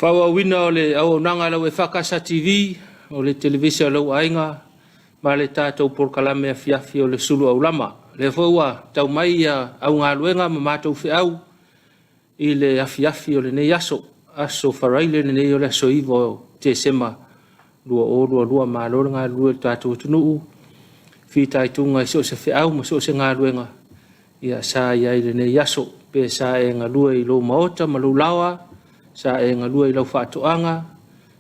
Faaauauina o le auaunaga a lau EFKS TV, o le televise a lou aiga ma le tatou polokalame afiafi o le sulu aulama. O lea foi ua tau mai ia augaluega ma matou feau i le afiafi o lenei aso, aso Faraile lenei o le aso 9 o Tesema 2022. Malo le galulue i le tatou atunuu, fitaituga i so o se feau ma so o se galuega ia sa i ai i lenei aso. Pe sa e galue i lou maota ma lou laoa, sa e galue i lau faatoaga,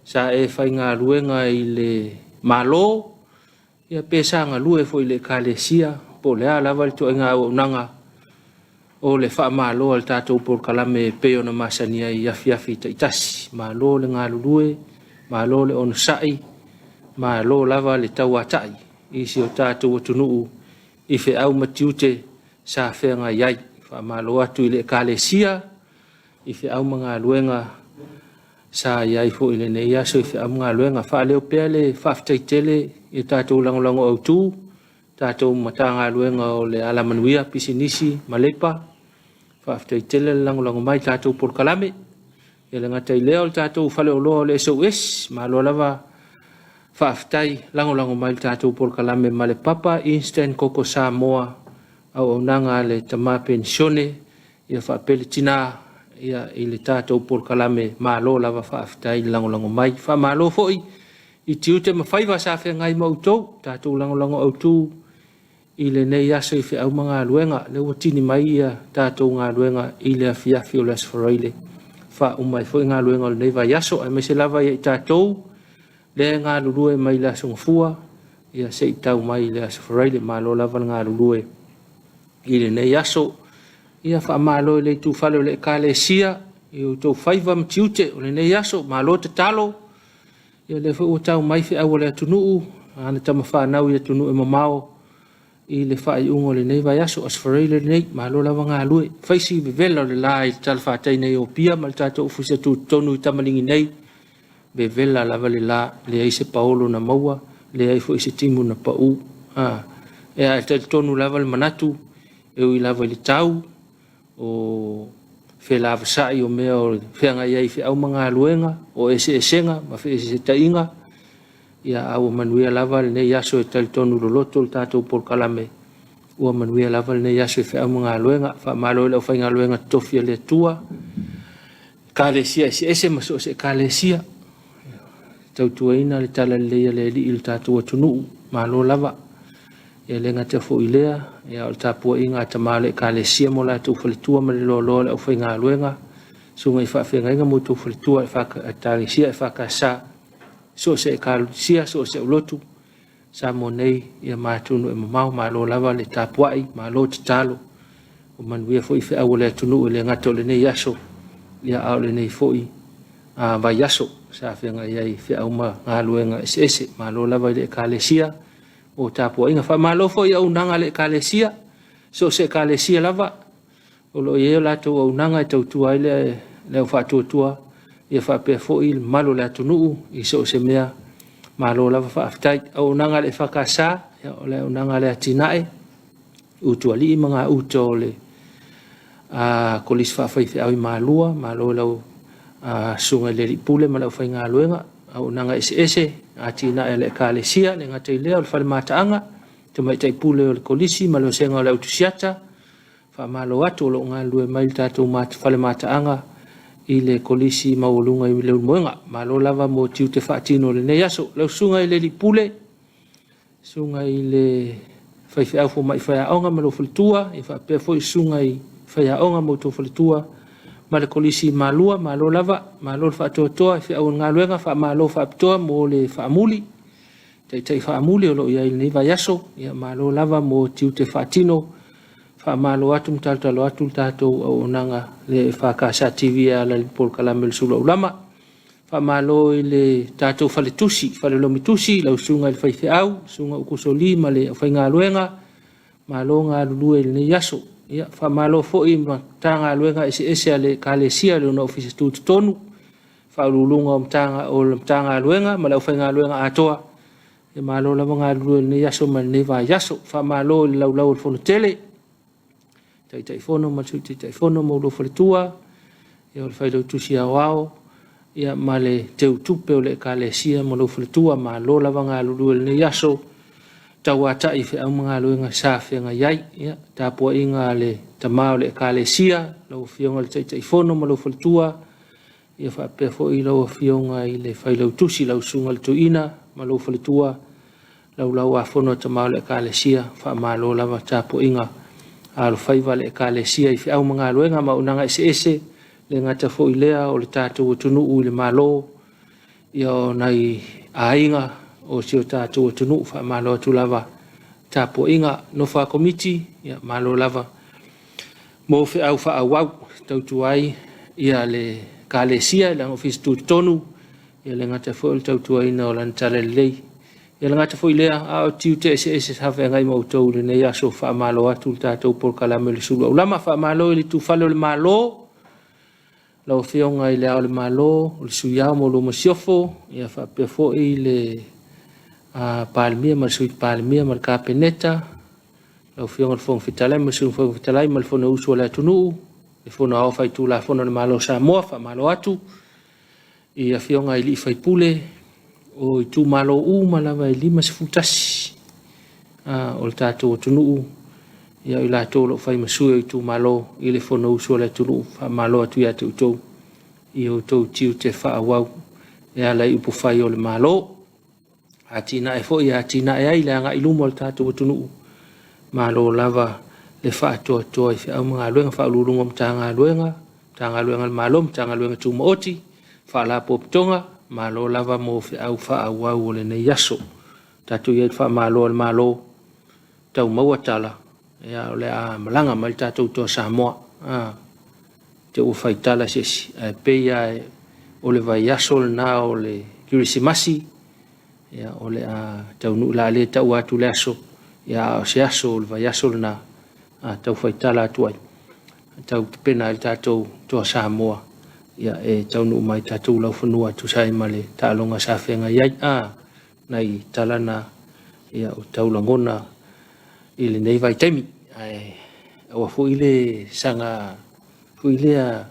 sa e faigaluega i le Malo, ia pe sa galue foi i le Ekalesia, po o le a lava le ituaiga auaunaga o le faamalo a le tatou polokalame e pei ona masani ai i afiafi taitasi. Malo le galulue, malo le onosai, malo lava le tauatai i si o tatou atunuu i feau ma tiute sa feagai ai. Faamalo atu i le Ekalesia i feau ma galuega sa i ai foi i lenei aso i feau ma galuega. Faaleo pea le faafetai tele i tatou lagolago autu, tatou Matagaluega o le Alamanuia, Pisinisi ma Leipa. Faafetai tele le lagolago mai i tatou polokalame. E le gata i lea o le tatou faleoloa o le SOS, malo lava faafetai lagolago mai i le tatou polokalame ma le Papa Instant Koko Samoa, auaunaga a le tama penisione ia faapea le tina ia, i le tatou polokalame. Malo lava faafetai le lagolago mai. Faamalo foi i tiute ma faiva sa feagai ma outou, tatou lagolago autu i lenei aso i feau ma galuega. Lea ua tini mai ia tatou galuega i le afiafi o le Aso Faraile, faauma ai foi galuega o lenei vaiaso, aemaise lava ia i tatou lea e galulue mai le Aso Gafua ia se i tau mai i le Aso Faraile. Malo lava le galulue i lenei aso. Ia faamalo i le itufale o le Ekalesia i outou faiva ma tiute o lenei aso, malo tatalo. Ia lea foi ua tau mai feau a le atunuu, ana tama fanau i atunuu e mamao i le faaiuga o lenei vaiaso, Aso Faraile lenei. Malo lava galue. Fai si vevela o le la i le talafatai nei o Apia ma le tatou Ofisa Tutotonu i Tamaligi nei, vevela lava le la, leai se paolo na maua, leai foi se timu na pau. E talitonu lava le manatu, e ui lava i le tau, o felavasai o mea o feagai ai i feau ma galuega, o eseesega ma feeseetaiga, ia a ua manuia lava lenei aso e talitonu loloto le tatou polokalame, ua manuia lava lenei aso i feau ma galuega. Faamalo i le aufaigaluega totofi a le Atua, Ekalesia eseese ma so o se Ekalesia, tautuaina le talalelei a le Alii i le tatou atunuu, malo lava. E le gata foi i lea, ia, o le tapuaiga a tama o le Ekalesia ma o latou faletua ma le loaloa o le aufaigaluega, susuga i faafeagaiga ma outou faletua, Ekalesia EFKS, so o se Ekalesia, so o se aulotu, Samoa nei ia ma atunuu e mamao, malo lava le tapuai, malo tatalo, ua manuia foi feau a le atunuu e le gata o lenei aso, ia a o lenei foi vaiaso sa feagai ai i feau ma galuega eseese. Malo lava i le Ekalesia mo tapuaiga. Faamalo foi i auaunaga a le Ekalesia, so o se Ekalesia lava o lo o i ai o latou auaunaga e tautua ai le au faatuatua ia faapea foi le mamalu o le atunuu i so o se mea. Malo lava faafetai. Auaunaga a le EFKS, ia, o le auaunaga a le atinae, Utualii ma gauta o le Kolisi Faafaifeau i Malua, malo i lau susuga i le Alii Pule ma le aufaigaluega, auaunaga eseese, atinae a le Ekalesia, le gata i lea o le fale mataaga, tamaitai pule o le Kolisi ma le vasega o le Autusiata, faamalo atu o lo o galulue mai le tatou fale mataaga i le Kolisi Maualuga i Leulumoega. Malo lava mo tiute faatino o lenei aso. Lau susuga i le Alii Pule, susuga i le faifeau fomai faiaoga ma lou faletua, e faapea foi susuga i faiaoga ma outou faletua ma le Kolisi Malua, malo lava, malo le faatoatoa i feau o le galuega, faamalo faapitoa mo le faamuli, taitai faamuli o lo o i ai i lenei vaiaso, ia malo lava mo tiute faatino, faamalo atu ma talotalo atu le tatou auaunaga le EFKS TV e ala i le polokalame o le Sulu Aulama. Faamalo i le tatou faletusi, falelomitusi, lau susuga i le faifeau, susuga Ukusoli ma le aufaigaluega, malo galulue i lenei aso. Ia, faamalo foi i Matagaluega eseese a le Ekalesia i lona Ofisa Tutotonu, Faauluuluga o le Matagaluega ma le aufaigaluega atoa, ia malo lava galulue i lenei aso ma lenei vaiaso. Faamalo i le laulau o le Fonotele, Taitaifono ma le Sui Taitaifono ma lou faletua, ia o le Failautusi Aoao, ia ma le teutupe o le Ekalesia ma lou faletua. Malo lava galulue i lenei aso, tauatai i feau ma galuega sa feagai ai. Ia, tapuaiga a le tama o le Ekalesia, lau Afioga i le Taitaifono ma lou faletua, ia faapea foi lau Afioga i le Failautusi, lau Susuga i le Toeaina ma lou faletua, Laulau-a-Fono a Tama o le Ekalesia, faamalo lava tapuaiga a alofaiva le Ekalesia i feau ma galuega ma auaunaga eseese, le gata foi lea o le tatou atunuu i le Malo, ia o nai aiga o si o tatou atunuu, faamalo atu lava tapuaiga. Nofo a Komiti, ia malo lava mo feau faaauau tautua ai ia le Ekalesia i lana ofisa tutotonu, ia le gata foi o le tautuaina o lana talalelei. Ia le gata foi lea, a o tiute eseese sa feagai ma outou i lenei aso, faamalo atu le tatou polokalame o le sulu aulama. Faamalo i le itufale o le Malo, lau Afioga i Le Ao o le Malo, o le Sui Ao ma lou Masiofo, ia faapea foi le Palemia ma le Sui Palemia ma le Kapeneta, lau Afioga i le Fofoga Fetalai ma le Sui Fofoga Fetalai ma le Fonousu a le atunuu, le Fono Aoao Faitulafono a le Malo o Samoa. Faamalo atu i afioga i alii faipule o itumalo uma lava e 51 o le tatou atunuu, ia o i latou o lo o fai ma sui o itumalo i le Fonousu a le atunuu. Faamalo atu ia te outou i outou tiute faaauau e ala i upufai o le Malo. Atinae foi e atinae ai le agai i luma o le tatou atunuu. Malo lava le faatoatoa i feau ma galuega, Ofisa Sili o Pulega o Matagaluega, Matagaluega a le Malo, Matagaluega Tumaoti, Faalapotopotoga, malo lava mo feau faaauau o lenei aso. Tatou i ai i le faamalo a le Malo, tau maua tala, ia o le a malaga mai le tatou Toa Samoa. Te ua faitala se isi, ae pei lava o le vaiaso lena o le Kerisimasi, ia o le a taunuu, o le a le taua atu le aso, ia a o se aso o le vaiaso lena, a tau faitala atu ai, tau tapena ai le tatou Toa Samoa, ia e taunuu mai tatou laufanua e tusa ai ma le taaloga sa feagai ai. Nai tala na, ia o tau lagona i lenei vaitaimi, ae aua foi le saga foi lea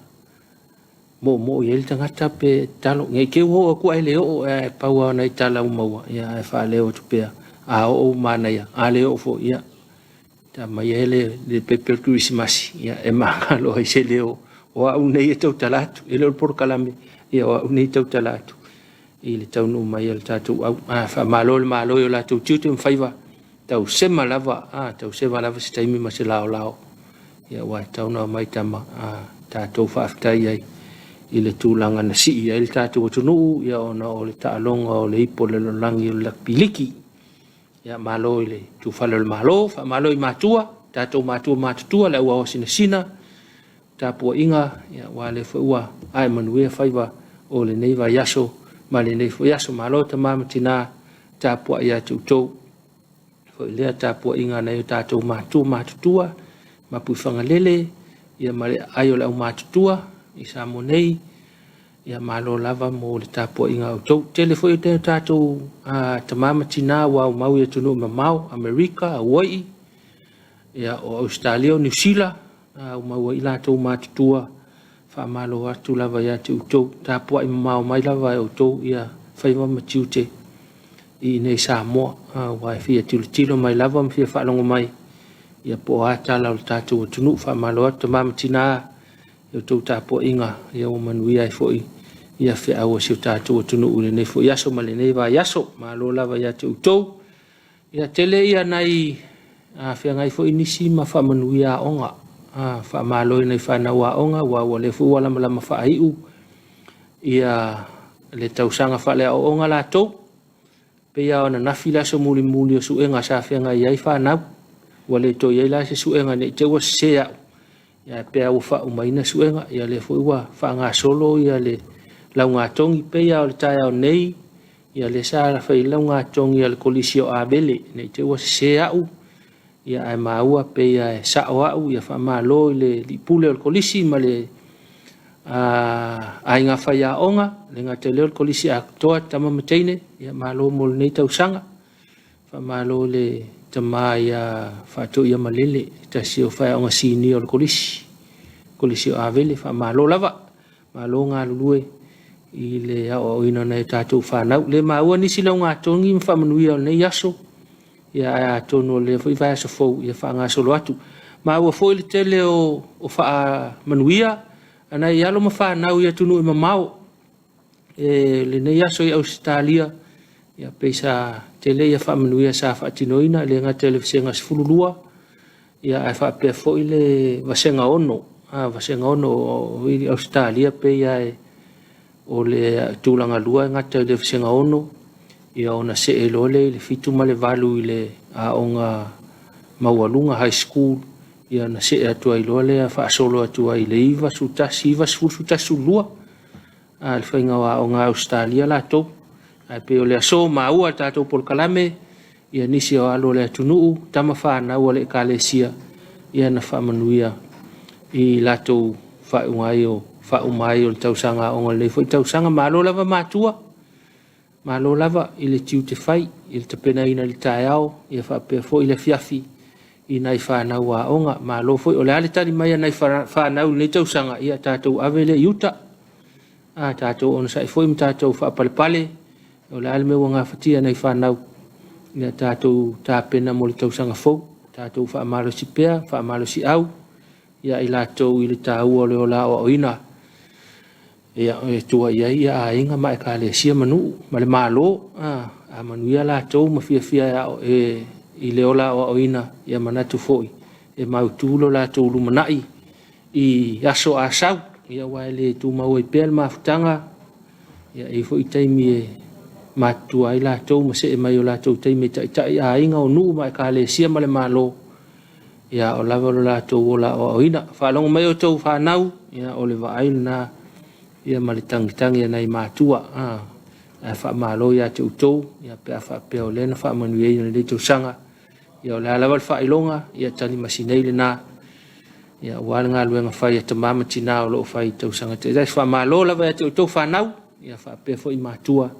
moomoo i ai le tagata pe tatalo nei te ua oo atu ae le oo, ae pau lava o nai tala ua maua, ia ae faaleo atu pea, a oo ua manaia, a le oo foi, ia ta aumai ai le pepe o le kerisimasi, ia e magalo ai se leo o au nei e tautala atu, e le o le polokalame, ia o au nei e tautala atu i le taunuu mai o le tatou au. Faamalo i le Malo i o latou tiute ma faiva, tausema lava, tausema lava se taimi ma se laolao, ia ua tatau ona omai tama tatou faafetai ai i le tulaga na sii ai le tatou atunuu, ia ona o le taaloga o le ipu o le lalolagi o le lakapi liki. Ia malo i le tufale o le Malo, faamalo i matua, tatou matua matutua, le auao sinasina, tapuaiga, ia aua lea foi ua ae manuia faiva o lenei vaiaso ma lenei foi aso. Malo tama ma tina, tapuai ia te outou. Foi lea tapuaiga a nai o tatou matua matutua, Mapuifagalele, ia ma le aai o le aumatutua i Samoa nei, ia malo lava mo le tapuaiga a outou. Tele foi o tatou tama ma tina ua aumau i atunuu mamao, Amerika, Hawaii, ia o Ausetalia, o Niu Sila, aumau ai latou matutua, faamalo atu lava ia te outou, tapuai mamao mai lava e outou ia faiva ma tiute i inei Samoa, aua e fia tilotilo mai lava ma fia faalogo mai, ia po o a tala o le tatou atunuu. Faamalo atu tama ma tina i outou tapuaiga, ia ua manuia ai foi ia feau a si o tatou atunuu i lenei foi aso ma lenei vaiaso. Malo lava ia te outou. Ia tele ia nai feagai foi nisi ma faamanuia aoga. Faamalo i nai fanau aoga, aua ua lea foi ua lamalama faaiu ia le tausaga faaleaoaoga latou. Pei lava o ananafi le aso mulimuli o suega sa feagai ai fanau. Ua le toe i ai la se suega ne i te i ua sese au, ae pei lava ua faaumaina suega. Ia lea foi ua faagasolo ia le laugatogi. Pei lava o le taeao nei, ia lea sa fai ai le laugatogi a le Kolisi o Avele, ne i te i ua sese au, ia ae maua pei lava e sao au. Ia faamalo i le alii pule o le Kolisi ma le aiga faiaoga, le gata i lea o le Kolisi atoa, tama ma teine, ia malo mo lenei tausaga. Faamalo i le tama ia Faatoia Malele, tasi o faiaoga sinia o le Kolisi, Kolisi o Avele, faamalo lava, malo galulue. i le aoaoina o nai tatou fanau. Le maua nisi laugatogi ma faamanuia o lenei aso, ia ae atonu o lea foi vaiaso fou ia faagasolo atu. Maua foi le tele o faamanuia a nai alo ma fanau i atunuu e mamao. E lenei aso i Ausetalia, ia pei sa tele ia faamanuia sa faatinoina, e le gata i le vasega 12, ia ae faapea foi le vasega 6. Vasega 6 o Ausetalia pei lava o le tulaga lua e gata i le vasega 6, ia ona see loa lea i le 7 ma le 8 i le aoga maualuga, high school, ia ona see atu ai loa lea faasolo atu ai i le 9, 11, 9, 10, 11, 12, a le faiga o aoga a Ausetalia latou. Ae pei o le aso maua i le tatou polokalame, ia nisi o alo o le atunuu, tama fanau a le Ekalesia, ia na faamanuia i latou faaiuga ai o faauma ai o le tausaga aoga o lenei foi tausaga. Malo lava matua, malo lava i le tiute fai, i le tapenaina i le taeao, ia faapea foi le afiafi i nai fanau aoga. Malo foi, o le a le tali mai a nai fanau i lenei tausaga, ia tatou ave lea i uta. A tatou onosai foi ma tatou faapalepale, o le a le mea ua gafatia e nai fanau, ia tatou tapena mo le tausaga fou. Tatou faamalosi pea, faamalosiau ia i latou i le taua o le ola aoaoina, ia e tua i ai ia aiga ma ekalesia ma nuu ma le Malo. A manuia latou ma fiafia e i le ola aoaoina, ia manatu foi e mautu lo latou lumanai i aso a sau, ia aua e le tumau ai pea le mafutaga, ia e i ai foi taimi e matutua ai latou ma see mai i o latou taimi e taitai aiga, o nuu ma ekalesia ma le Malo, ia o lava lo latou ola aoaoina. Faalogo mai outou fanau, ia o le vaai lena ia ma le tagitagi a nai matua. Ae faamalo ia te outou ia pe a faapea o lea na faamanuiaina i lenei tausaga. Ia o le a lava le faailoga, ia talimasi nei lena, ia aua le galuega fai a tama ma tina o lo o fai i tausaga taitasi. Faamalo lava ia te outou fanau, ia faapea foi matua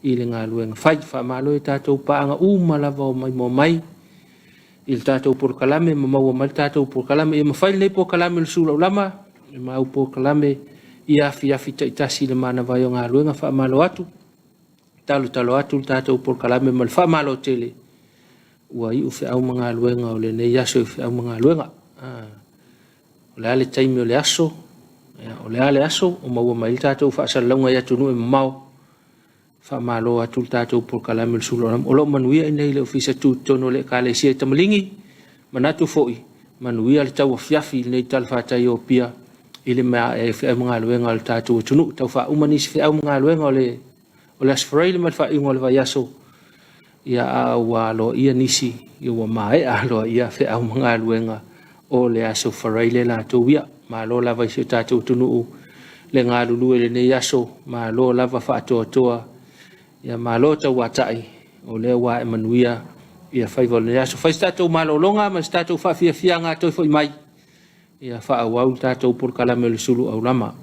i le galuega fai. Faamalo i tatou paaga uma lava o maimoa mai i le tatou polokalame ma maua mai le tatou polokalame. Ia mafai lenei polokalame o le Suluaulama ma au polokalame i afiafi taitasi i le manava ai o galuega. Faamalo atu, talotalo atu le tatou polokalame ma le faamalo tele ua iu feau ma galuega o lenei aso i feau ma galuega. O le a le taimi o le aso, o le a le aso o maua mai ai le tatou faasalalauga i atunuu e mamao. Faamalo atu le tatou polokalame o le Sulualama. O lo o manuia i inei i le Ofisa Tutotonu o le Ekalesia i Tamaligi. Manatu foi, manuia le tauafiafi i lenei talafatai o Apia i le maea ai o feau ma galuega a le tatou atunuu. Tau faauma nisi feau ma galuega o le Aso Faraile ma le faaiuga o le vaiaso, ia a ua aloaia nisi, ia ua maea aloaia feau ma galuega o le Aso Faraile latou ia. Malo lava i si o tatou atunuu le galulue i lenei aso, malo lava faatoatoa, ia malo tauatai, o lea ua ae manuia ia faiva o lenei aso. Fai se tatou malologa ma se tatou faafiafiaga toe foi mai, ia faaauau le tatou polokalame o le sulu aulama.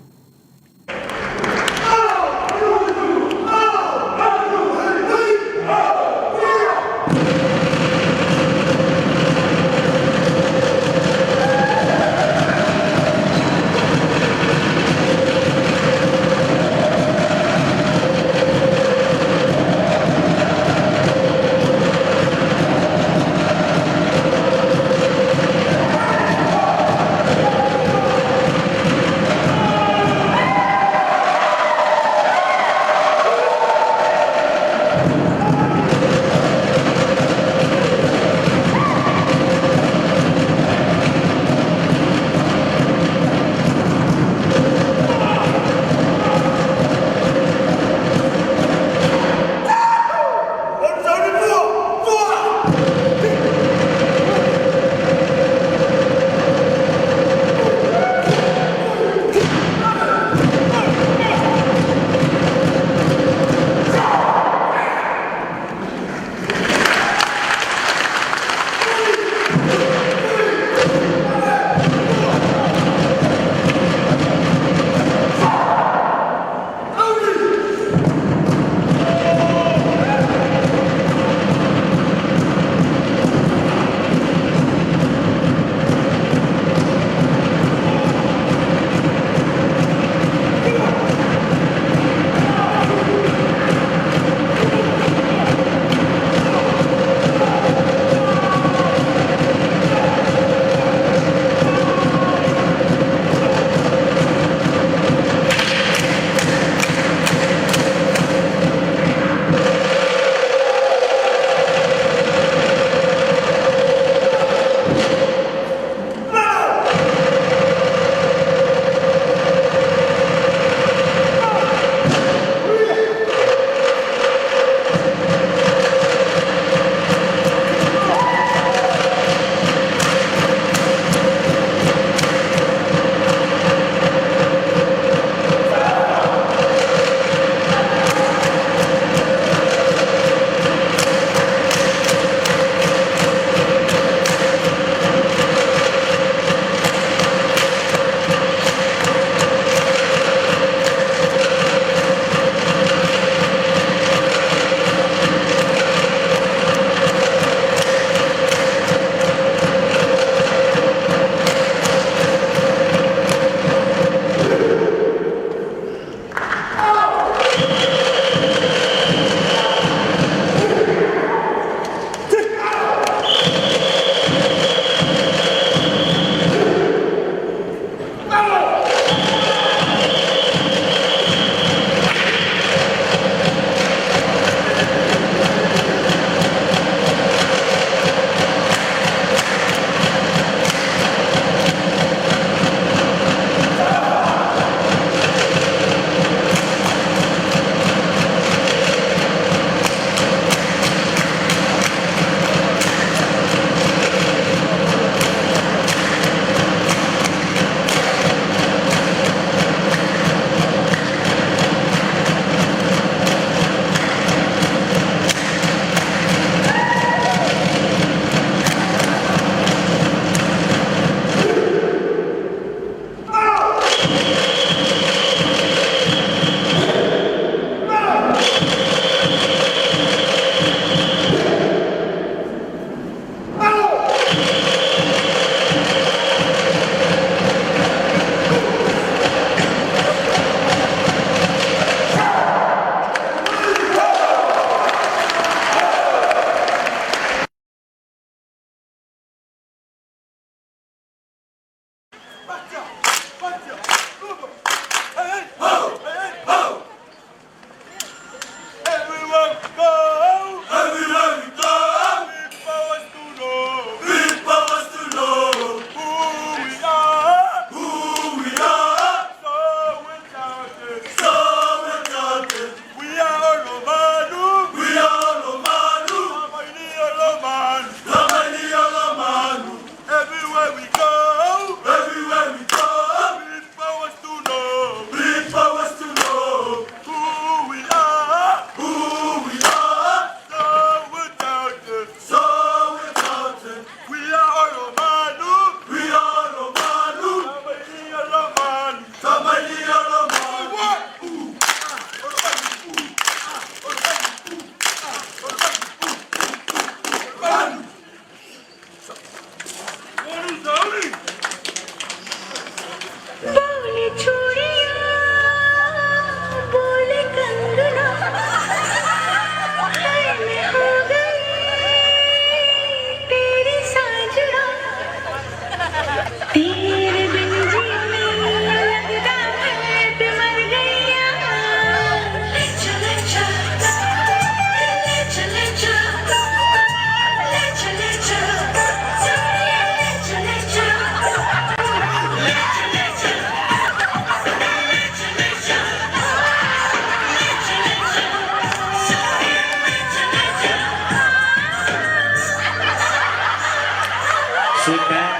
Sit back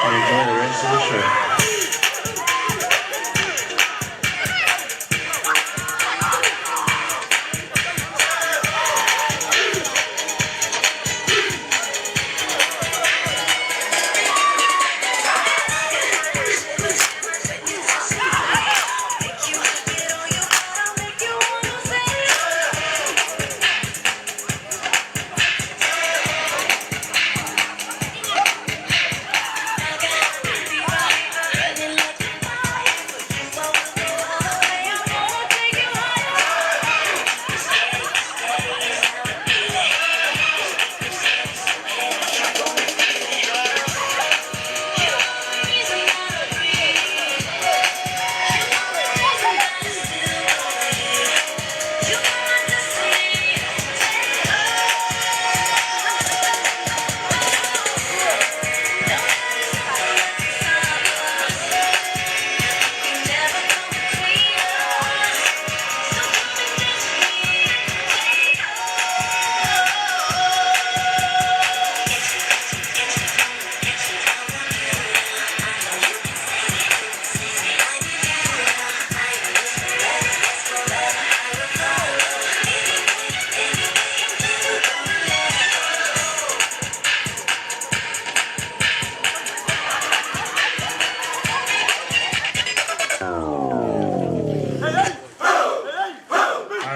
and enjoy the rest of the show.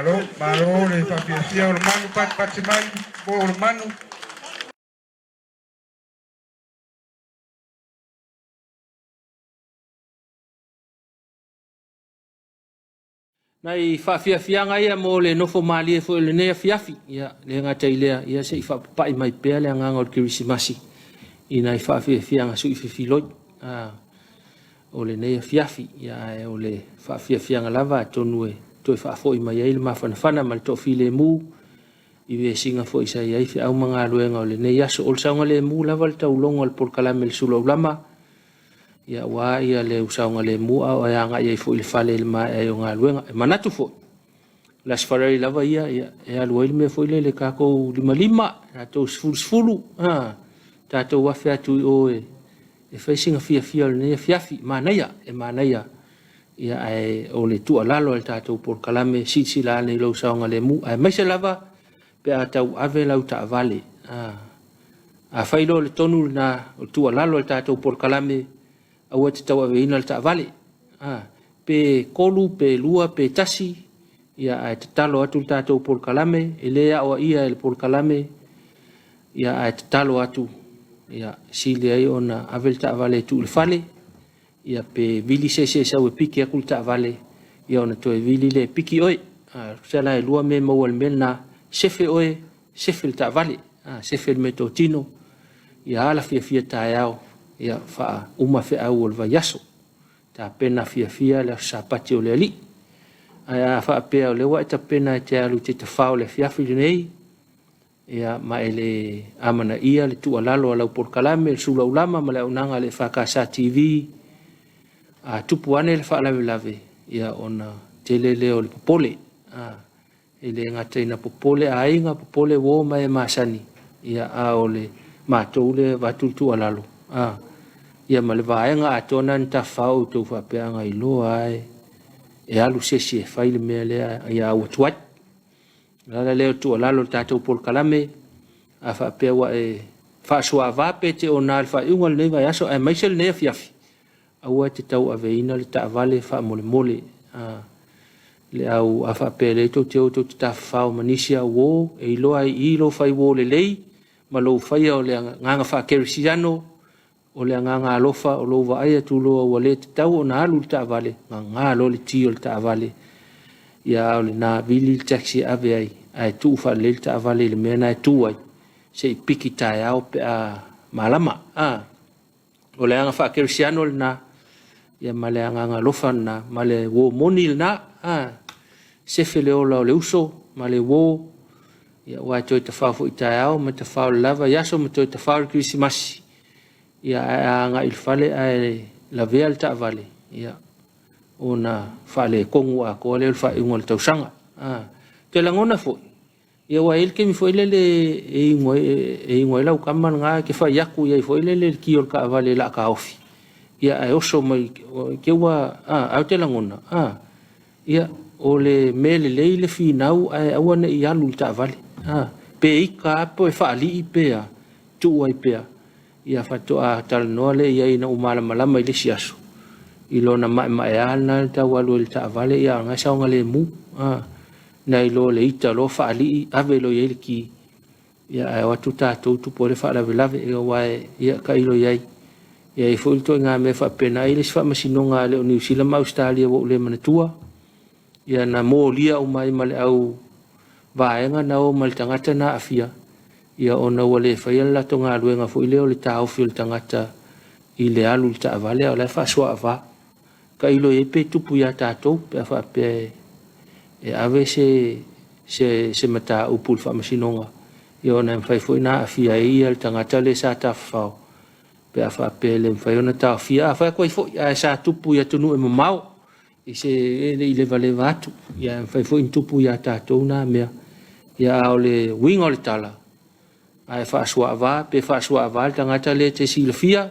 Malo, malo le faafiafia o le manu patipati mai po o le manu. Nai faafiafiaga ia mo le nofo malie foi o lenei afiafi. Ia, le gata i lea, ia se i faapapai mai pea le agaga o le Kerisimasi i nai faafiafiaga sui fefiloi o lenei afiafi. Ia, ae o le faafiafiaga lava atonu e toe faafoi mai ai le mafanafana ma le toafilemu i vesiga foi sa i ai feau ma galuega o lenei aso. O le saogalemu lava le taulogo a le polokalame le Suluaulama, ia aua ia le saogalemu a o e agai ai foi i le fale i le maea ai o galuega. E manatu foi, o le Aso Faraile lava ia, ia e alu ai le mea foi lele tatou limalima, tatou sefulusefulu, tatou afe atu i o e fai sina fiafia o lenei afiafi. Manaia, e manaia. Ia ae o le tuualalo a le tatou polokalame, silasila ane i lou saogalemu, aemaise lava pe a tau ave lau taavale. Afai loa o le tonu lena o le tuualalo a le tatou polokalame, aua e te tauaveina le taavale. Pe 3, pe 2, pe 1, ia ae tatalo atu le tatou polokalame, e le aoaia e le polokalame, ia ae tatalo atu, ia sili ai ona ave le taavale e tuu i le fale, ia pe vili se isi e sau e piki atu le taavale, ia ona toe vili lea e piki oe. Tusa la e 2 mea e maua i le mea lena, sefe oe, sefe le taavale, sefe le meatotino, ia ala fiafia taeao, Ia faauma feau o le vaiaso. Tapena fiafia le aso Sapati o le Alii. Ae a faapea o lea ua e tapena e te alu i te tafao i le afiafi lenei, ia ma e le amanaia le tuualalo a lau polokalame, le sulaulama ma le auaunaga a le EFKS TV, a tupu ane le faalavelave, ia ona tele lea o le popole. A, e le gata ina popole aiga, popole uo ma e masani, ia a o le matou lea e avatu le tuualalo, a, ia ma le vaega atoa lena na tafafao outou faapea a na iloa lava e alu se isi e fai le mea lea, ia a ua tuai. O le ala lea o le tuualalo i le tatou polokalame, a faapea ua e faasuaava pe te ona i le faaiuga o lenei vaiaso aemaise lenei afiafi, aua e te tauaveina le taavale faamolemole. A, le au a faapea lea tou te o tou te tafafao ma nisi au uo e iloa ai i i lou fai uo lelei ma lou faia o le agaga faakerisiano, o le agaga alofa, o lou vaai atu loa ua le tatau ona alu le taavale, gaga loa le ti o le taavale, ia a o lena, vili le taxi e ave ai, ae tuu faalelei le taavale i le mea lena e tu ai, se i piki taeao pe a malama. A, o le agaga faakerisiano lena, ia ma le agaga alofa lena, ma le uo moni lena. A, sefe le ola o le uso ma le uo, ia aua e toe tafao foi taeao ma tafao le lava i aso ma toe tafao le Kerisimasi, ia ae a agai i le fale ae lavea le taavale, ia ona faaletonu atoa lea o le faaiuga o le tausaga. A, toe lagona foi, ia aua e i ai le taimi foi lele e inu ai, e inu ai lau tama lena e te fai atu i ai foi lele i le ki o le taavale o le a taofi, ia ae oso mai te ua, a, ae ou te lagona, a, ia, o le mea lelei le finau ae aua ne i alu i le taavale, a, pe ita lava pe faalii pe a, tuu ai pea, ia faatoa talanoa lea i ai ina ua malamalama i le isi aso, i lona maemaea lena e tau alu ai i le taavale, ia a o lena e saogalemu, a, nai lo le ita loa faalii ave loa i ai le ki, ia ae o atu tatou tupu ai le faalavelave, ia aua e, ia tailo i ai. E i ai foi le ituaiga mea faapena, e i ai le isi faamasinoga a le o Niu Sila ma Ausetalia ua ou le manatua, ia na molia uma ai ma le au vaega na o ma le tagata na aafia, ia ona ua le faia le latou galuega foi lea o le taofi o le tagata i le alu i le taavale a o la e faasuaava. Tailo i ai pe tupu ia tatou pe a faapea e ave se se se mataupu i le faamasinoga, ia ona e mafai foi ona aafia ai ia le tagata lea sa tafafao pe a faapea e le mafai ona taofia. A fai atu ai foi, ae sa tupu i atunuu e mamao i se e le i levaleva atu, ia e mafai foi ona tupu ia tatou na mea. Ia a o le uiga o le tala, a e faasuaava pe faasuaava le tagata lea e te silafia,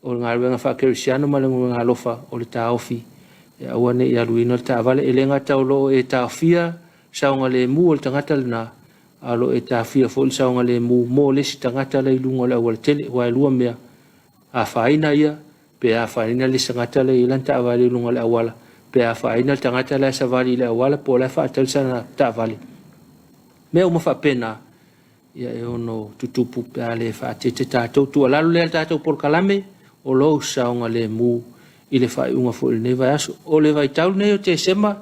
o le galuega faakerisiano ma le galuega alofa o le taofi e aua ne i aluina le taavale. E le gata o lo o e taofia saogalemu o le tagata lena, a o lo o e taofia foi le saogalemu mo le isi tagata la i luga o le aualatele, aua e lua mea, afaina ia pe afaina le isi tagata la e i ai lana taavale i luga o le auala, pe afaina le tagata la e savali i le auala po o la e faatali sana taavale. Mea uma faapena, ia e ono tutupu pe a le faateete tatou. Tuualalo lea i le tatou polokalame, o lou saogalemu i le faaiuga foi o lenei vaiaso. O le vaitau lenei o Tesema,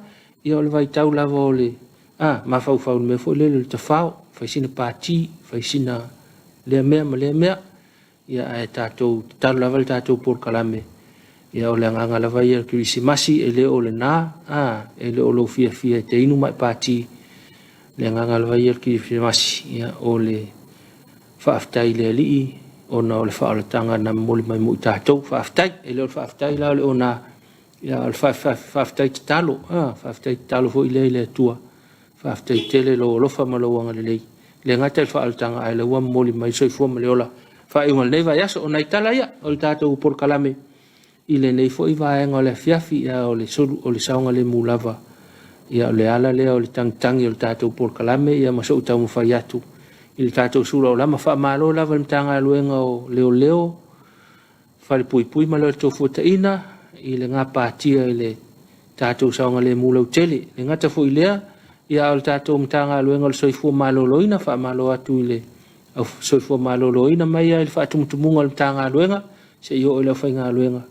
ia o le vaitau lava o le a, mafaufau i le mea foi lele o le tafao, fai sina pati, fai sina lea mea ma lea mea. Ia ae tatou tatalo lava le tatou polokalame, ia o le agaga lava ia o le Kerisimasi, e le o lena, a, e le o lou fiafia e te inu ma e pati, le agaga lava ia o le Kerisimasi, ia o le faafetai i le Alii ona o le faaolataga na momoli mai mo i tatou. Faafetai, e le o le faafetai la o le ona, ia o le faafetai tatalo, a, faafetai tatalo foi lea i le Atua. Faafetai tele lou alofa ma lou agalelei, e le gata i le faaolataga ae lea ua momoli mai le soifua ma le ola faaiuga o lenei vaiaso. O nai tala ia o le tatou polokalame i lenei foi vaega o le afiafi, ia o le sulu, o le saogalemu lava, ia o le ala lea o le tagitagi o le tatou polokalame, ia ma so'u taumafai atu i le tatou sulaulama. Faamalo lava i le Matagaluega o Leoleo, Falepuipui ma le Tofuataiga i le gapatia i le tatou saogalemu lautele. E le gata foi i lea, ia a o le tatou Matagaluega o le Soifua Maloloina, faamalo atu i le Soifua Maloloina mai lava i le faatumutumuga o le Matagaluega seia oo i le aufaigaluega.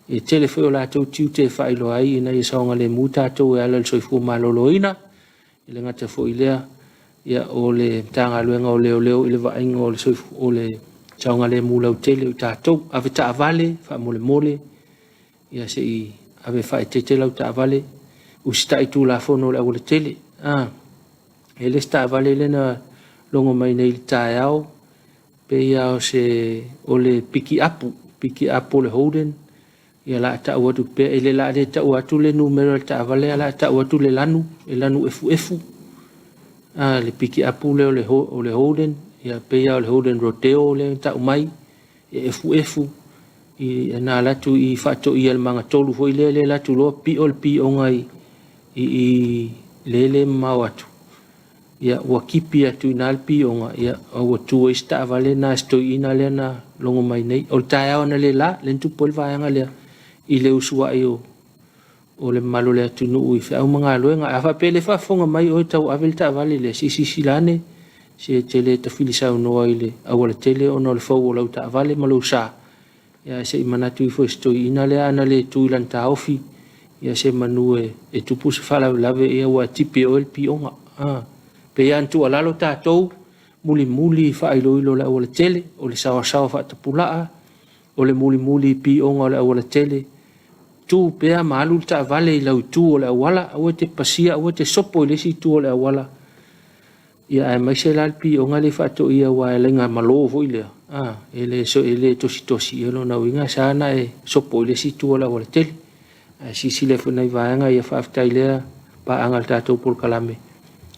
E tele foi o latou tiute e faailoa ai ina ia saogalemu tatou e ala i le soifua maloloina. E le gata foi i lea, ia, o le Matagaluega o Leoleo i le vaaiga o le Saogalemu lautele o i tatou. Ave taavale faamolemole, ia se i ave faaeteete lau taavale, usitai Tulafono o le aualatele. A, e le isi taavale lea na logo mai nei i le taeao, pei lava o se, o le pikiapu, pikiapu o le Holden, ia o le a tau atu pea, e le o le a tau atu le numera o le taavale, ae o le a tau atu le lanu, e lanu efuefu, a, le pikiapu lea o le Holden, ia pei lava o le Holden Rodeo lea na tau mai, e efuefu, i, na alu atu i Faatoia i le magatolu foi lea, lea alu atu loa pio le pioga i le le mamao atu, ia ua kipi atu i ina le pioga, ia ua tu ai si taavale lena a si toeaina lea na logo mai nei. O le taeao analeila lea na tupu ai le vaega lea i le usuai o le mamalu o le atunuu i feau ma galuega. A faapea e le faafofoga mai oe tau ave le taavale lea, se i silasila ane, se e te le tafili saunoa i le aualatele ona o le fou o lau taavale ma lou sa, ae se i manatu ifo i si toeaina lea, ana le tu i lana taofi, ia se manu e tupu se faalavelave, ia ua tipi e oe le pioga. E pei lava ona tuualalo tatou, mulimuli i faailoilo o le aualatele, o le saoasaoa faatapulaa, o le mulimuli i pioga o le aualatele, tu pea ma alu le taavale i lau itu o le auala, aua e te pasia, aua e te sopo i le isi itu o le auala, ia aemaise la le pioga lea e faatoia aua e laina malo foi lea, a, e le, e le tositosi, ia lona uiga e sa ona e sopo i le isi itu o le aualatele. Ae silasila ifo i nai vaega ia, faafetai lea paaga i le tatou polokalame,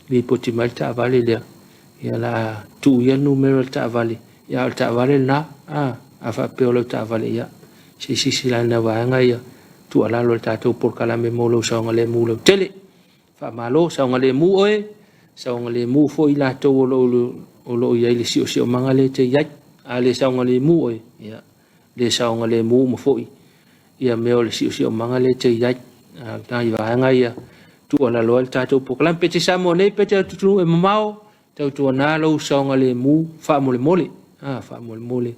lipoti mai le taavale lea, ia o le a tuu ia le numera o le taavale, ia a o le taavale lena, a, a faapea o lau taavale, ia se i silasila ane i vaega ia, tuualalo i le tatou polokalame mo lou saogalemu lautele. Faamalo, saogalemu oe, saogalemu foi i latou o lo o i ai i le siosiomaga lea e te i ai. A le saogalemu oe, ia, le saogalemu uma foi ia mea o le siosiomaga lea e te i ai. A o nai vaega ia tuualalo ai le tatou polokalame. Pe te Samoa nei, pe te atunuu e mamao, tautuana lou saogalemu faamolemole. A, faamolemole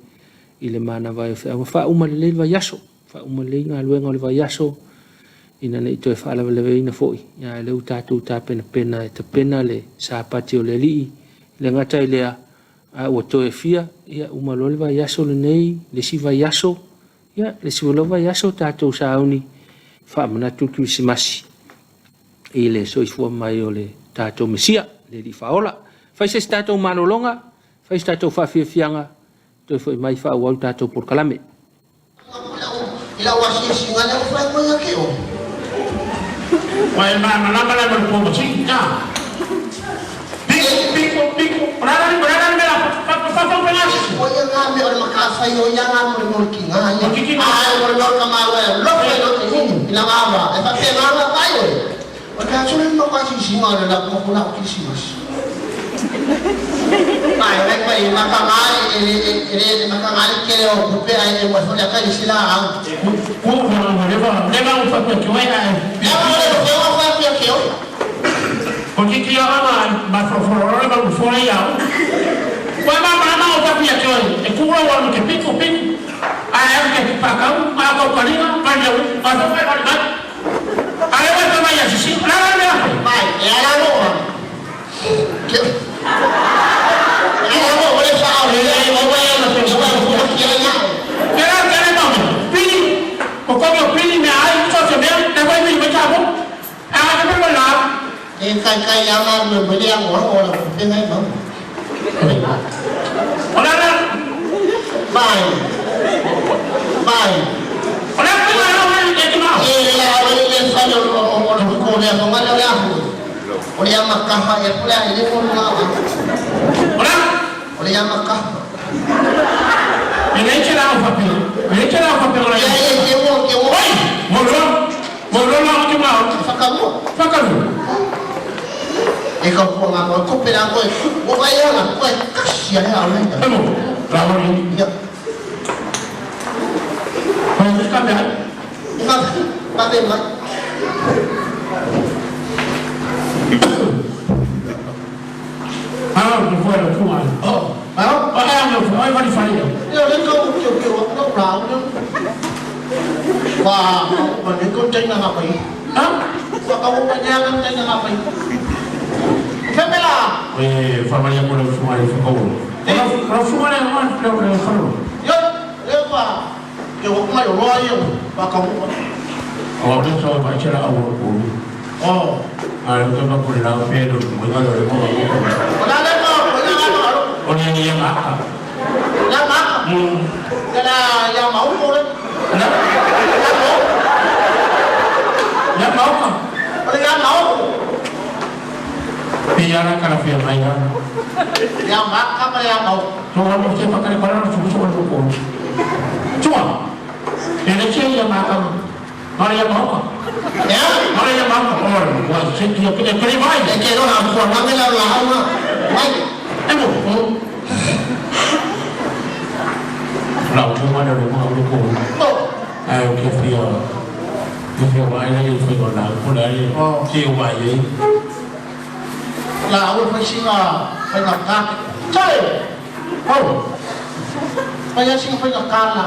i le manava e o feauga. Faauma lelei le vaiaso, faauma lelei galuega o le vaiaso, ina ne i toe faalavelaveina foi, ae o lea ua tatou tapenapena e tapena le sapati o le Alii. E le gata i lea, a ua toe fia, ia uma loa le vaiaso lenei, le isi vaiaso, ia le isi foi lava vaiaso tatou sauni faamanatu le Kerisimasi i le soifua mai o le tatou Mesia, le Alii Faaola. Fai se isi tatou malologa, fai se tatou faafiafiaga, toe foi mai faaauau le tatou polokalame. I lau asiasiga lea ua fai mai ia te oe. Ua e malamalama la ma le pomasini, a? Piko, piko, piko, o le a la le a la le mea la faafaupegasisi? O ia ngā mea o le matawhai o ia ngā mo le mea o le kingā ia. O ke kingā. Ae mo le mea o le kamaua e alofa i lou tinini, i lana ava, e faapena ona fai oe. O le mea tonu ma asiasiga o le lau mo lau Kerisimasi. Mai mai mai makaga e le e le makaga le tele o tupe ae e ua foi le kai sila au. Ku ua leva leva u faapea ke oe ae. Leva o le leva faapea ke oe. O ke ki anga ma foroforo le ma fora ia. Ua ma ma ma o faapea ke oe. E ku ua ua ke piko piko. Ae au ke pakau ma kau kalinga ma ia ma fa fa ma. Ae wa ta mai asisi. La la la. Mai e ala no. Ke ala no o le fa o le o wa o wa o ki ia. Ke la ke le mau. Pili. Ko ko pili me ai so se me na wa mi me chabo. A ka me la. E kai kai ia ma me me le ngo o la pe ngai ma. O la la. Mai. Mai. O la ku la la ke ke ma. E la o le fa o o o ko le ko ma le ahu. O le makaha e pule ai le mo la. O la. O le makaha. E le che la o fa pe. E le che la o fa pe o la. Ia ia ke mo ke mo. Oi, mo lo. Mo lo la ke ma. Whakamua. Whakaru. E ka pua ngā moe kope la koe. O vai ana koe kasi ai au nei. Emo. La o ni. Ia. Ko ka me. Nga pa ve mai. Ah, mo fo le fu ai. Oh, ah. O ai mo fo ai fa ni. Ia le ka o ke ke o no ra o. Wa, ma ni ko tenga nga pai. Ha? Wa ka o pa nya nga tenga nga pai. Femela. E fa mai mo le fu ai fa ko. O lau susuga lea le Faleolo. Ioe, lea ua teu atu nai oloa ia faataunuuga. O au lea sa vaai se laau o le pulu. Oh. A o lea ou te vaai atu i le laau pe le o le moega lea o le moega mo. O le a lea ma o le a ma O le ia maaka. Ya maaka. Ya la ya mauko le. La. Ya mauko. Ya mauka. O le ya mauko. Pe ia la kala fia mai ia. Ya maaka ma ya mauko. Tonga mo te whakare para no tuku tuku tuku. Tua. E le tia ia maaka. Mara ia mauka. Ya. Mara ia mauka. Ora, wa se tia ke kere mai. E ke no ha ko na me la la ha mai. E mo. Lau tu mana le mo le ko. Mo. Ai o ke fia. Ke fia mai le fia ko la ko la le. Ke wa ye. La au fai singa fai na ka. Chai. Oh. Fai singa fai na ka la.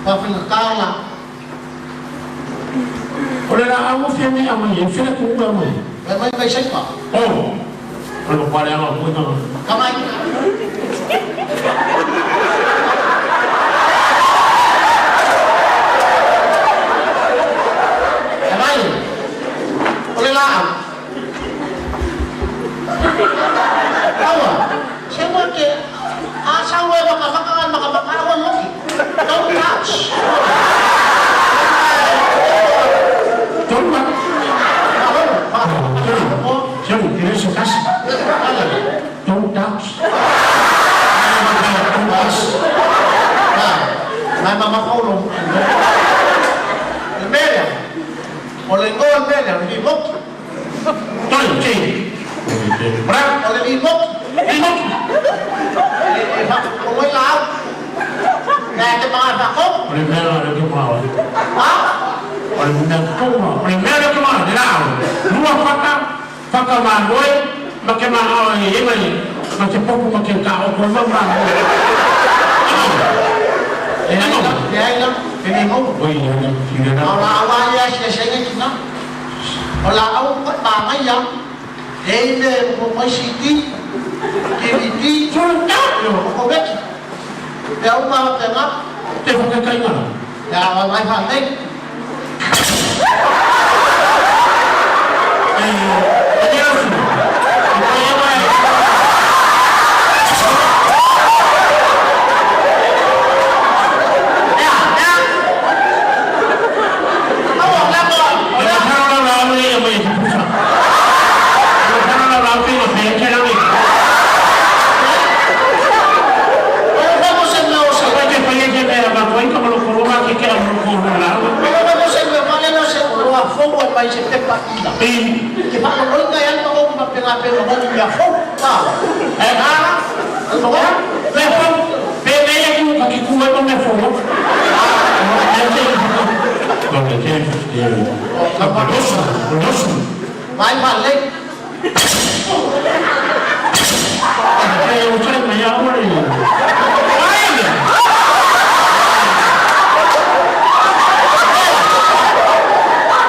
Pa fai na ka la. O le la au fia me ama ye fia ku ka mo. Mai mai mai sai pa. Oh. O le kwa le ama ku na. Ka mai. Ka mai. O le la au. Aua. Se mo ke a sa we maka maka maka maka wa loki. Don't touch. Tolu ma. Malo, pa. Tolu. Tolu, ke se kasi. Don't touch. Don't touch. Nai mama paulo. Le mele. O le ngoa mele, o le moki. Tolu, ti. Bra. O le moki. Limo. E fa o moi la au. Nai te mga fa ko. O le mea le ke ma. Ha? O le mea toma. O le mea le ke ma le la. Lua whaka, whaka ma noi, ma ke ma au e e mai. Ma te popo ma ke ka o ko ma ma. E ai la, e ai la, e ni mo. Oi, e ki O na. la au ia se se ngi na. O la au pa mai ya. E le mo mai CD. DVD. Tolu ta. O ko beki. E au ma pe ma. Te whaka kai ngana. Ya wa mai fa nei. E e au su. E e mai. Ya, ya. Au la mo. O le haro la la au e mai te pusa. O le haro la la au e mai te la ni. O le mo se me o se. Ko te whai te mea ma koe ka malo koroma ke ke au ko la. O le mo se me ma le no se o a fo wa mai se te pa ila. E Ke fa lo ngai an mo ma pe na pe mo ni a fo. Ta. e Ha. Mo. Me fo pe me ya ku ka ki ku e mo me fo. E te ko le te e. Ka paloso, paloso. Mai ma le. E o tare mai a ore. Ai.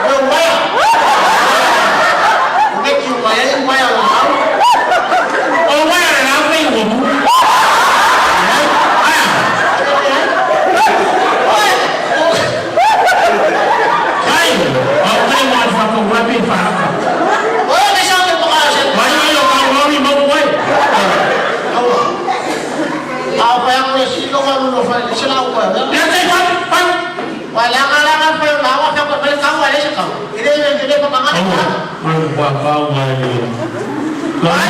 Meu mai. O me ki mai ai mai a lo. O wai la me o mu. Ai. Ai. O te mo fa ko wa pe fa ka. O me sa te mo ka se. Mai ai o ka ori mo wai. Au. Au pa ya ko si lo ka lo fa le se la ko ya. Ya te fa fa. Wa la ga la ga fa la wa fa ko me ka wa le se ka. Ile le le pa nga. Ai wa ka wa le. Lai.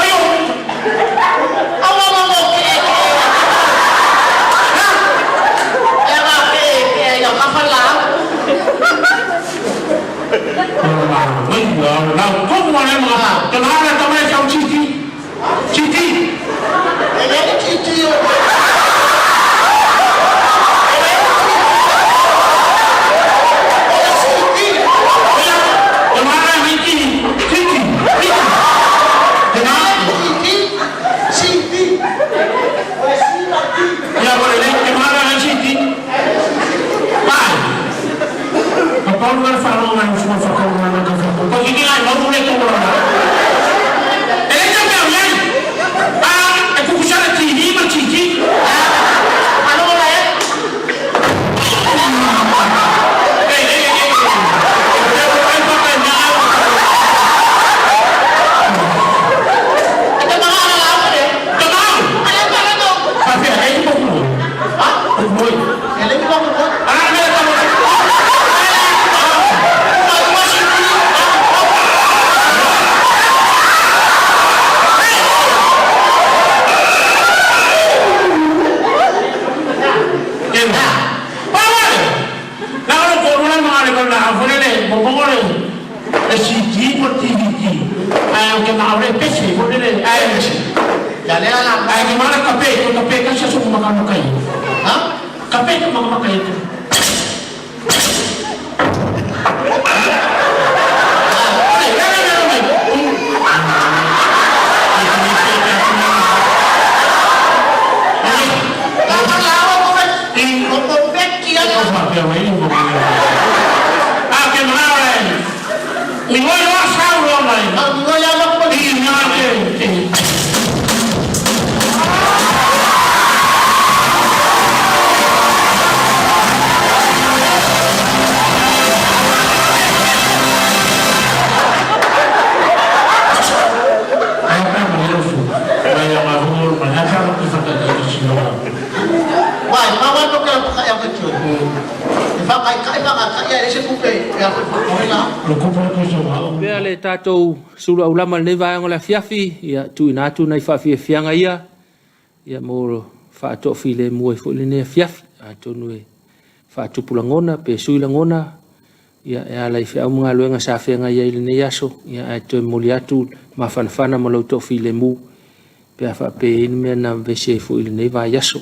Ayo. Au wa mo ke. E ga ke ke ya ka fa la. Wai wa la ko mo le mo. Te la la ta mai sa chi chi. Chi chi. E le ti ti o. Te la la mi chi chi chi. Te la ya mo le te la la chi chi. Vai. Ka pau le fa lo na fo fa ko na ka Ai ke ma ore pese mo le ai. Ya le ala. Ai ke mana kape ko kape ka sa su ma ka kai. Ha? Kape ka ma kai tu. Pea le tatou sulu aulama lenei vaega o le afiafi, ia tuuina atu nai faafiafiaga ia, ia mo faatoafilemu ai foi lenei afiafi. Atonu e faatupu lagona pe sui lagona, ia e ala i feau ma galuega sa feagai ai lenei aso, ia ae toe momoli atu mafanafana ma lou toafilemu pe a faapea e i ai ni mea na vevesi ai foi i lenei vaiaso,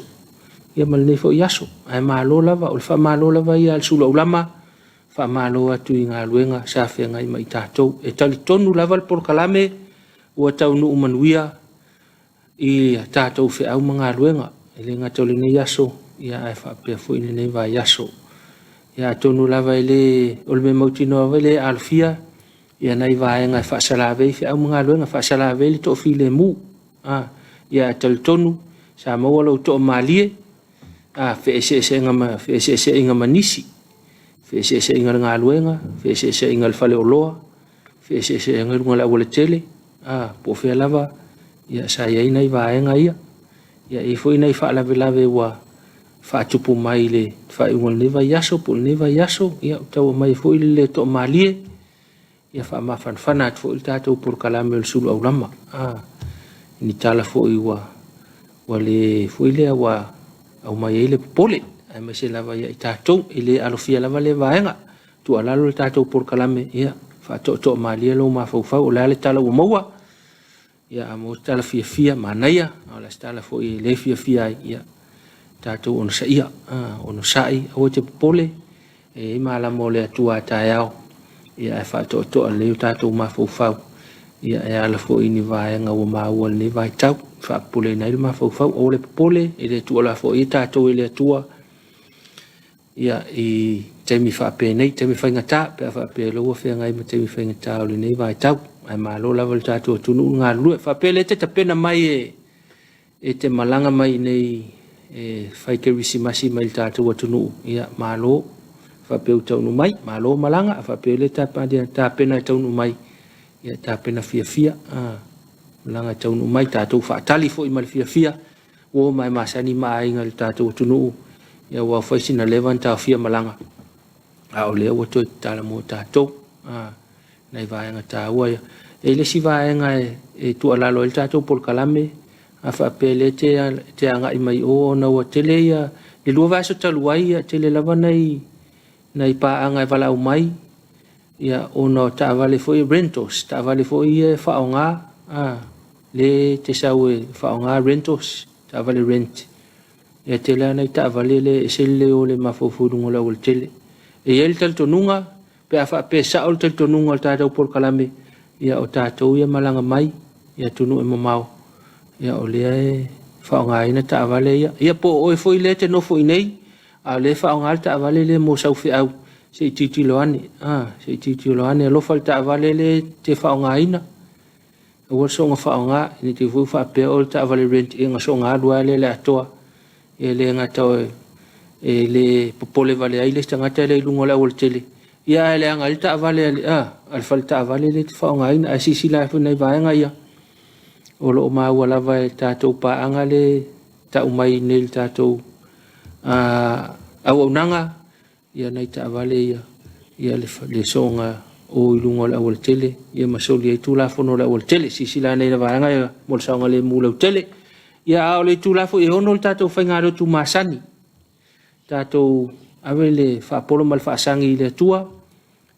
ia ma lenei foi aso. Ae malo lava, o le faamalo lava ia a le sulu aulama, faamalo atu i galuega sa feagai ma i tatou. E talitonu lava le polokalame ua taunuu manuia i a tatou feau ma galuega, e le gata o lenei aso, ia ae faapea foi lenei vaiaso. Ia atonu lava e le, o le mea mautinoa lava e le alofia ia nai vaega e faasalavei feau ma galuega, faasalavei le toafilemu. A, ia ae talitonu sa maua lou toamalie, a, feeseeseaiga ma, feeseeseaiga ma nisi, feeseeseaiga i le galuega, feeseeseaiga i le faleoloa, feeseeseaiga i luga o le aualatele, a, po o fea lava, ia sa i ai nai vaega ia. Ia e i ai foi nai faalavelave ua faatupu mai i le faaiuga o lenei vaiaso po o lenei vaiaso, ia ua tau aumai foi le le toamalie, ia faamafanafana atu foi le tatou polokalame o le sulu aulama. A, ni tala foi ua ua le foi lea ua aumai ai le popole, aemaise lava ia i tatou e le alofia lava lea vaega. Tuualalo le tatou polokalame, ia faatoatoa malie lou mafaufau, o le a le tala ua maua, ia a maua se tala fiafia, manaia, a o le a se tala foi e le fiafia ai, ia tatou onosaia, onosai, aua te popole, e i ai malama o le Atua a taeao, ia ae faatoatoa lelei o tatou mafaufau, ia e ala foi i ni vaega ua maua i lenei vaitau, faapopoleina ai le mafaufau, aua le popole, e le tuulafoaia tatou e le Atua, ia i taimi faapenei, taimi faigata, pe a faapea o lea ua feagai ma taimi faigata o lenei vaitau. Ae malo lava i le tatou atunuu le galulue. Faapea lea e te tapena mai e, e te malaga mai i nei e fai kerisimasi mai i le tatou atunuu, ia malo faapea ua taunuu mai, malo malaga, faapea lea tapena e taunuu mai, ia tapena fiafia, a, malaga e taunuu mai, tatou faatali foi ma le fiafia, ua oo mai masani ma aiga i le tatou atunuu, ia ua fai sina leva ona taofia malaga, a o lea ua toe tatala mo tatou, a, nai vaega taua ia. E i ai le isi vaega e tuualalo ai le tatou polokalame, a faapea lea te, te agai mai o ona ua tele ia, le lua vaiaso talu ai, ia tele lava nai, nai paaga e valaau mai, ia ona o taavale foi rentals, taavale foi ia e faaaoga, a, le te sau e faaaoga rentals, taavale rent. Ia tele lava nai taavale le ese le leo o le mafaufau i luga o le aualatele. E i ai le talitonuga, pe a faapea e sao le talitonuga o le tatou polokalame, ia o tatou ia malaga mai i atunuu e mamao, ia o lea e faaaogaina taavale ia. Ia po o oe foi lea e te nofo i inei, a o lea e faaaoga le taavale lea mo sau feau, se i tilotilo ane, a, se i tilotilo ane, alofa i le taavale lea e te faaaogaina. Aua le soona faaaoga, ne i te i foi ua faapea o le taavale rent ia ona soona alu lava lea i le atoa. E le gata e le popole vale ai le isi tagata lea i luga o le aualatele, ia ae leaga ai le taavale a le, a le fale taavale lea e te faaaogaina. Ae silasila ane foi i nai vaega ia, o lo o maua lava e tatou paaga le tau mai nei i le tatou auaunaga, ia nai taavale ia, ia le soona o i luga o le aualatele, ia ma soli ai Tulafono o le aualatele. Silasila ane i le vaega ia mo le saogalemu lautele. Ia a o le itula foi e 6 le tatou faigalotu masani, tatou ave le faapolo ma le faasagi i le Atua,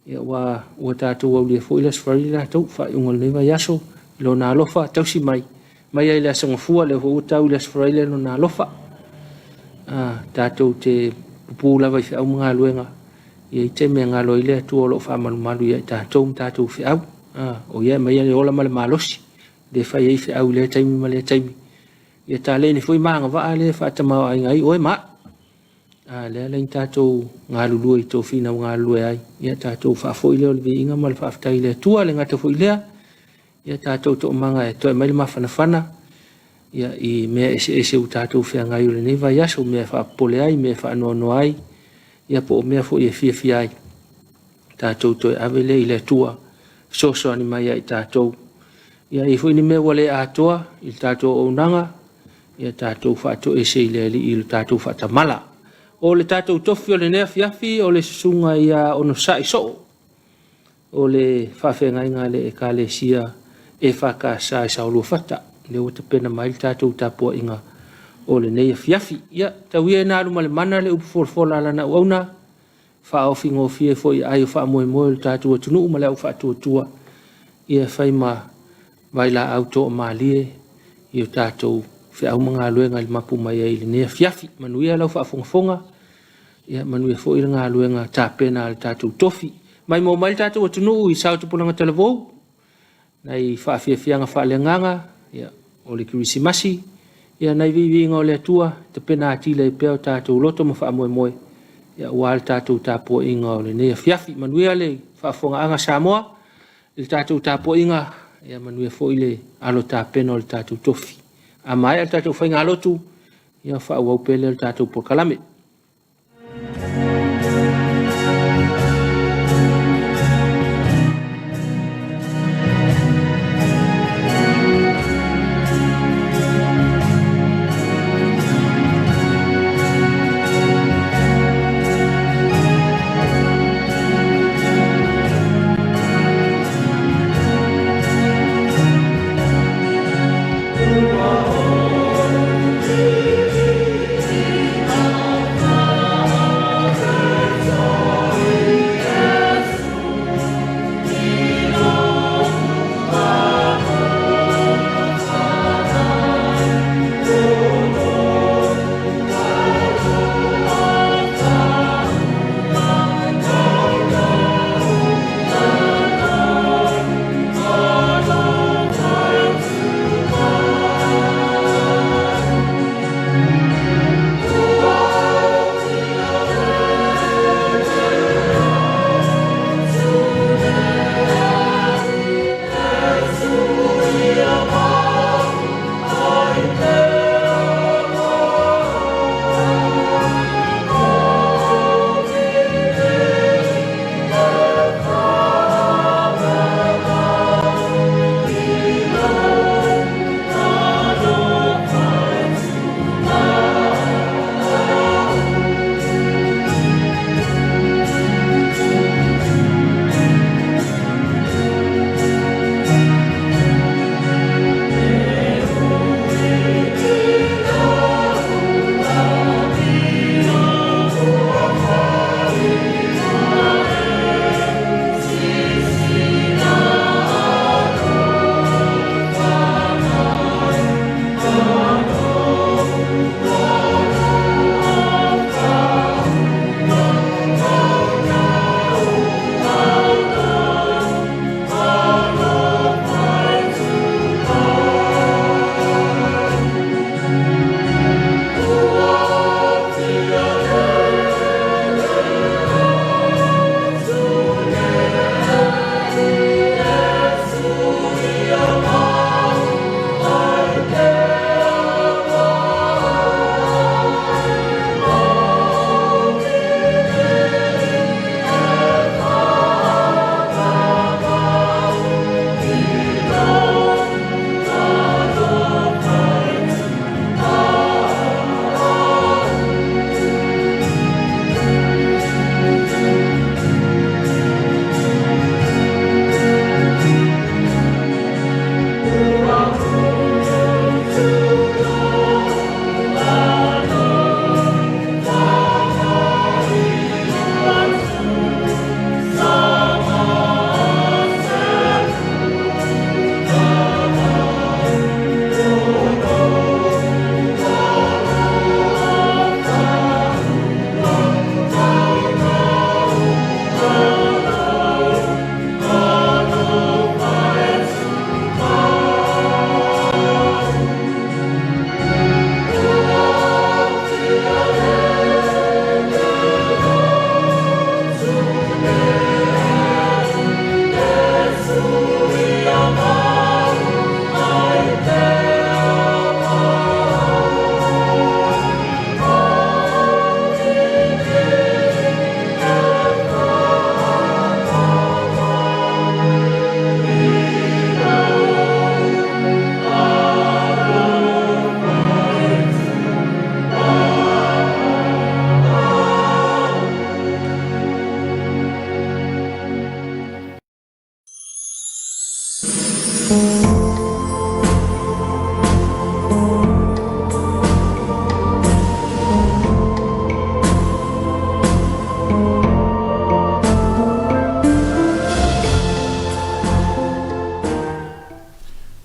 ia ua, ua tatou aulia foi le Aso Faraile latou, faaiuga o lenei vaiaso, I Lona alofa tausi mai, mai ai i le Aso Gafua, lea foi ua tau i le Aso Faraile Lona alofa. Tatou te pupū lava i feau ma galuega, e i ai taimi e galo ai le Atua o lo o faamalumalu ia i tatou ma tatou feau. O ia e aumaia le ola ma le malosi, lea e fai ai feau i lea taimi ma lea taimi. Ia taleni foi ma agavaa lea e faatamaoaiga ai oe ma au. Lea la tatou galulue i tofiga ua galulue ai, ia tatou faafoi lea o le viiga ma le faafetai i le Atua, le gata foi lea, ia tatou toomaga e toe mai le mafanafana ia i mea eseese ua tatou feagai o lenei vaiaso, mea e faapopole ai, mea e faanoanoa ai, ia po o mea foi e fiafia ai, tatou toe ave lea i le Atua, fesoasoani mai ia i tatou. Ia e i ai foi ni mea ua le atoa i le tatou auaunaga, ia tatou faatoese i le Alii i le tatou faatamala. O le tatou tofi o lenei afiafi o le susuga ia Onosai Soo, o le faafeagaiga a le Ekalesia EFKS i Saoluafata, lea ua tapena mai le tatou tapuaiga o lenei afiafi. Ia, tau ia ina alu ma le mana le upu folafola a lana auauna, faaofi gofie foi i aai o faamoemoe o le tatou atunuu ma le au faatuatua, ia fai ma vailaau toamalie i o tatou feau ma galuega i le mapu mai ai i lenei afiafi. Manuia lau faafogafoga, ia manuia foi le galuega tapena a le tatou tofi. Maimoa mai le tatou atunuu i sao tupulaga talavou, nai faafiafiaga faaleagaga, ia, o le Kerisimasi, ia nai viiviiga o le Atua, tapena atili ai pea o tatou loto ma faamoemoe, ia, aua le tatou tapuaiga o lenei afiafi. Manuia le faafofogaaga Samoa i le tatou tapuaiga, ia manuia foi le alo tapena o le tatou tofi. A maea le tatou faigalotu, ia faaauau pea lea o le tatou polokalame.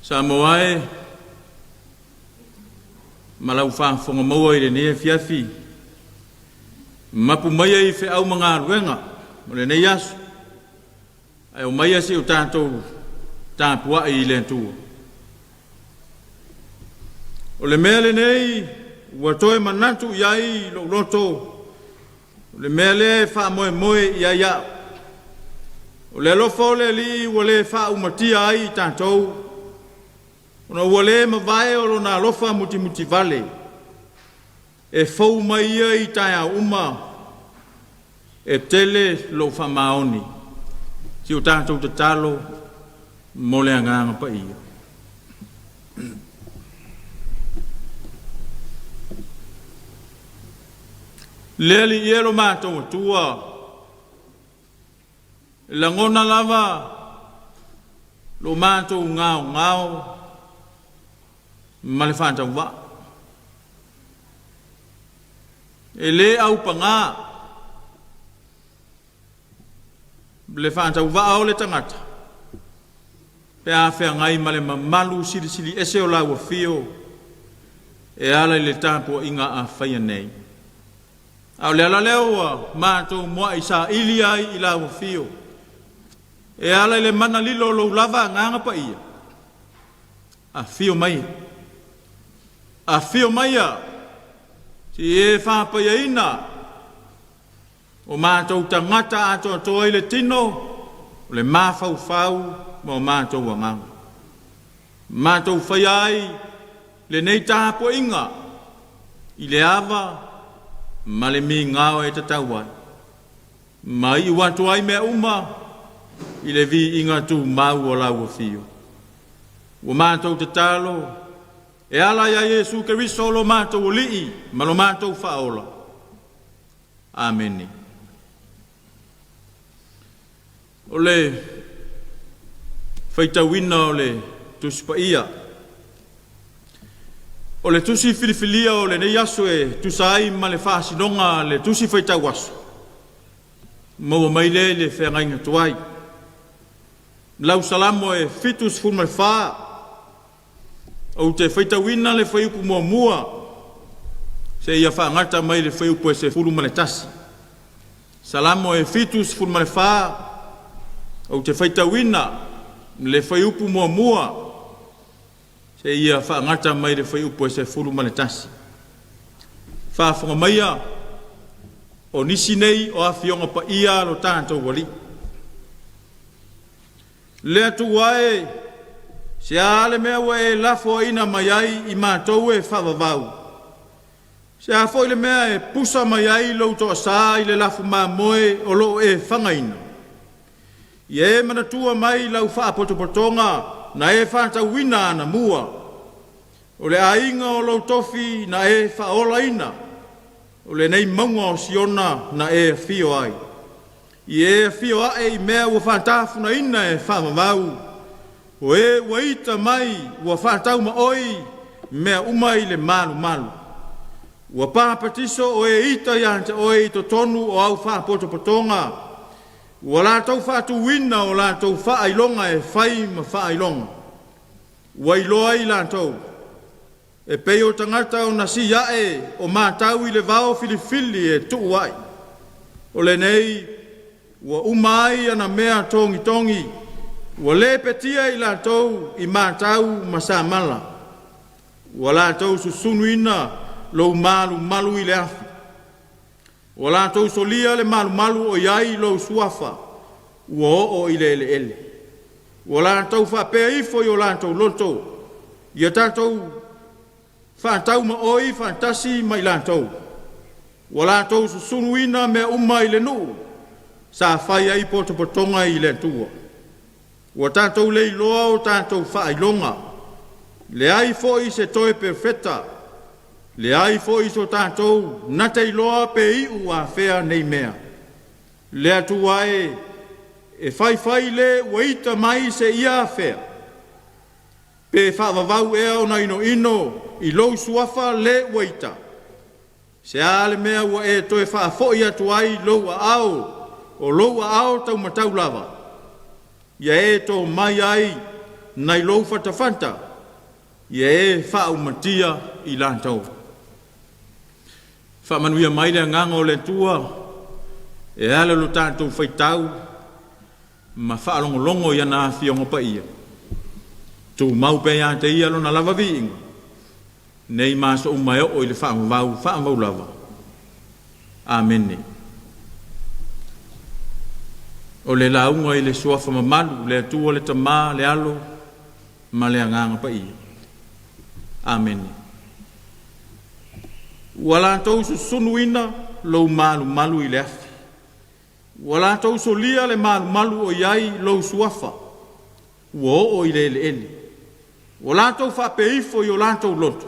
Samoa e, ma lau faafofoga maua i lenei afiafi, mapu maia i feau ma galuega o lenei aso, ae omaia seia o tatou tapuai i le Atua. O le mea lenei ua toe manatu i ai lou loto, o le mea lea e faamoemoe i ai au. O le alofa o le Alii ua le faaumatia ai i tatou, ona ua le mavae o lona alofa mutimutivale, e fou mai ia i taeao uma, e tele lou faamaoni. Si o tatou tatalo mo le Agaga Paia. Le Alii e lo matou Atua, e lagona lava lo matou gaogao ma le faatauvaa. E le aupagā le faatauvaa o le tagata pe a feagai ma le mamalu silisili ese o lau afio e ala i le tapuaiga a faia nei. A o le ala lea ua matou muai saili ai i lau afio e ala i le mana lilo o lou lava Agaga Paia, afio maia, afio maia, si e faapaiaina o matou tagata atoatoa i le tino, o le mafaufau ma o matou agaga. Matou faia ai lenei tapuaiga i le ava ma le migao e tatau ai, ma iu atu ai mea uma i le viiga tumau o lau afio. Ua matou tatalo e ala ia Iesu Keriso lo matou Alii ma lo matou Faaola. Amene. O le faitauina o le Tusi Paia. O le tusi filifilia o lenei aso e tusa ai ma le faasinoga a le tusi faitau aso, maua mai lea i le feagaiga tuai. Lau Salamo e 74, ou te faitauina le fuaiupu muamua seia faagata mai le fuaiupu e 11. Salamo e 74, ou te faitauina le fuaiupu muamua seia faagata mai le fuaiupu e 11. Faafofoga maia, o nisi nei o afioga paia a lo tatou Alii. Le Atua e, se a le mea ua e lafoaina mai ai i matou e faavavau? Se a foi le mea e pusa mai ai lou toasā i le lafu mamoe o lo o e fagaina? Ia e manatua mai lau faapotopotoga na e faatauina anamua, o le aiga o lou tofi na e faaolaina, o lenei mauga o Siona na e afio ai. Ia e afio ae i mea ua faatafunaina e faavavau, o e ua ita mai ua faataumaoi mea uma i le malumalu. Ua papatiso o e ita ia te oe i totonu o au faapotopotoga, ua latou faatuina o latou faailoga e fai ma faailoga. Ua iloa ai latou, e pei o tagata o nasi ae o matau i le vao filifili e tuu ai. O lenei ua uma ai ana mea togitogi, ua le petia i latou i matau ma samala. Ua latou susunuina lou malumalu i le afi. Ua latou solia le malumalu o i ai lou suafa, ua oo i le eleele. Ua latou faapea ifo i o latou loto, ia tatou faataumaoi faatasi ma i latou. Ua latou susunuina mea uma i le nuu, sa fai ai potopotoga i le Atua. Ua tatou le iloa o tatou faailoga, leai foi se toe perofeta, leai foi so tatou na te iloa pe iu afea nei mea. Le Atua e, e faifai le ua ita mai seia afea, pe faavavau ea ona inoino i lou suafa le ua ita. Se a le mea ua e toe faafoi atu ai lou aao, o lou aao taumatau lava, ia e tō mai ai nai lou fatafata, ia e faaumatia i latou. Faamanuia mai le Agaga o le Atua e ala i lo tatou faitau ma faalogologo i ana Afioga Paia. Tumau pea ia te Ia Lona lava viiga, nei ma aso uma e oo i le faavavau faavavau lava. Amene. O le lauga i le Suafa mamalu, le Atua le Tama, le Alo ma le Agaga Paia. Amene. Ua latou susunuina lou malumalu i le afi. Ua latou solia le malumalu o i ai lou suafa, ua oo i le eleele. Ua latou faapea ifo i o latou loto,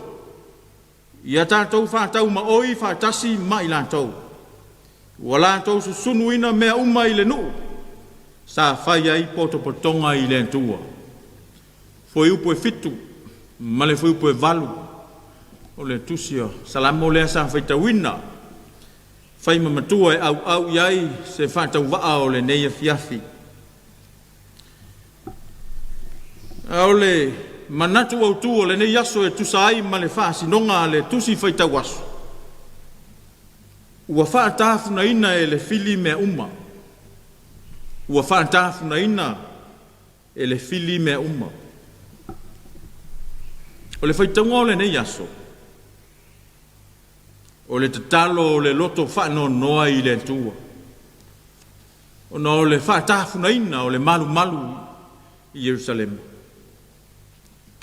ia tatou faataumaoi faatasi ma i latou. Ua latou susunuina mea uma i le nuu, sa fai ai potopotoga i le Atua. Fuaiupu e 7 ma le fuaiupu e 8 o le tusi o Salamo lea sa faitauina fai ma matua e auau i ai se faatauvaa o lenei afiafi. A o le manatu autu o lenei aso e tusa ai ma le faasinoga a le tusi faitau aso, ua faatafunaina e le fili mea uma. Ua faatafunaina e le fili mea uma. O le faitauga o lenei aso, o le tatalo o le loto faanoanoa i le Atua, ona o le faatafunaina o le malumalu i Ierusalema.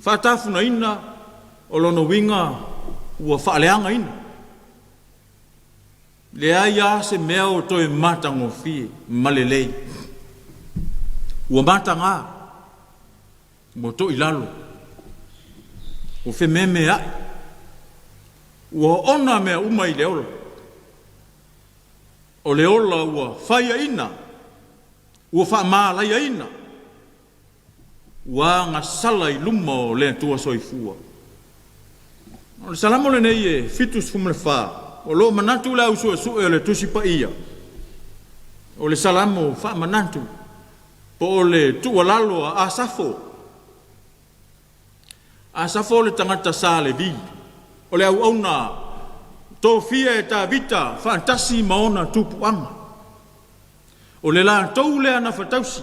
Faatafunaina o lona uiga ua faaleagaina. Leai lava se mea o toe matagofie ma lelei. Ua mataga, ua toilalo, ua fememeai, ua oona mea uma i le ola. O le ola ua faiaina, ua faamalaiaina, ua agasala i luma o le Atua Soifua. O le Salamo lenei e 74, o lo o manatu le au suesue o le Tusi Paia, o le Salamo faamanatu, po o le tuualalo a Asafo. Asafo o le tagata sa Levi, o le auauna tofia e Tavita faatasi ma ona tupuaga. O le latou lea nafatausi,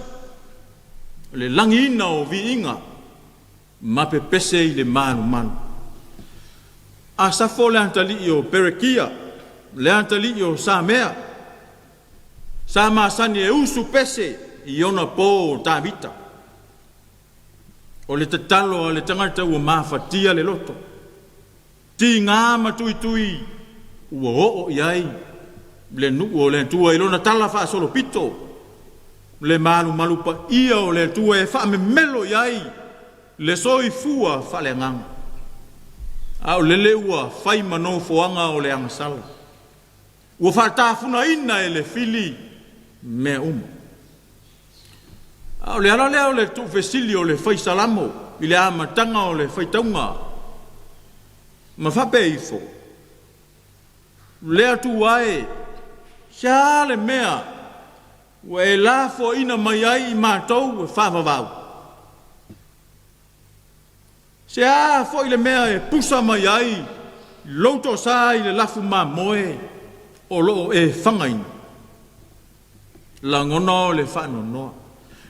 o le lagiina o viiga ma pepese i le malumalu. Asafo le atalii o Perekia, le atalii o Samea, sa masani e usu pese i ona po o Tavita. O le tatalo a le tagata ua mafatia le loto, tiga ma tuitui ua oo i ai le nuu o le Atua i lona tala faasolopito, le malumalu paia o le Atua e faamemelo i ai le soifua faaleagaga. A o lele ua fai ma nofoaga o le agasala, ua faatafunaina e le fili mea uma. A o le ala lea o le tuufesili o le fai salamo i le amataga o le faitauga ma faapea ifo, Le Atua e, se a le mea ua e lafoaina mai ai i matou e faavavau? Se a foi le mea e pusa mai ai lou toasā i le lafu mamoe o lo o e fagaina? Lagona o le faanoanoa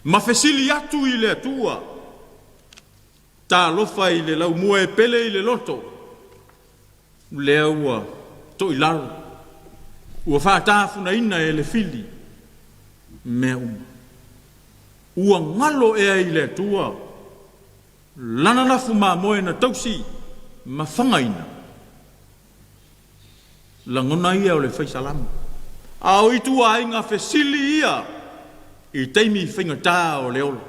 ma fesili atu i le Atua, Talofa i le laumua e pele i le loto, lea ua toilalo, ua faatafunaina e le fili mea uma. Ua galo ea i le Atua Lana lafu mamoe na tausi ma fagaina lagona ia o le fai salamo. A o ituaiga fesili ia i taimi faigata o le ola.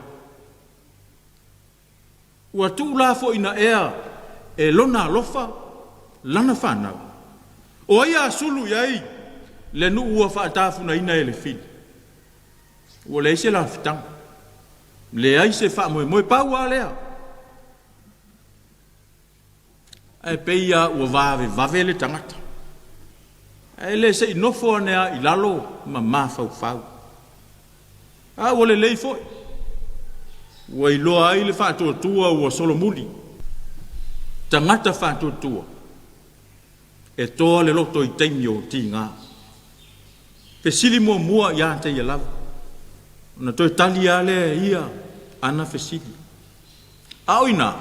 Ua tuulafoaina ea e lona alofa lana fanau? O ai a sulu i ai le nuu ua faatafunaina e le fili? Ua leai se lafitaga, leai se faamoemoe, pau lava lea. Ae pei lava ua vavevave le tagata, ae le se i nofo ane lava i lalo ma mafaufau. A ua lelei foi. Ua iloa ai le faatuatua ua solomuli, tagata faatuatua e toa le loto i taimi o tiga. Fesili muamua ia te ia lava, ona toe tali lava lea e ia ana fesili. A o ina,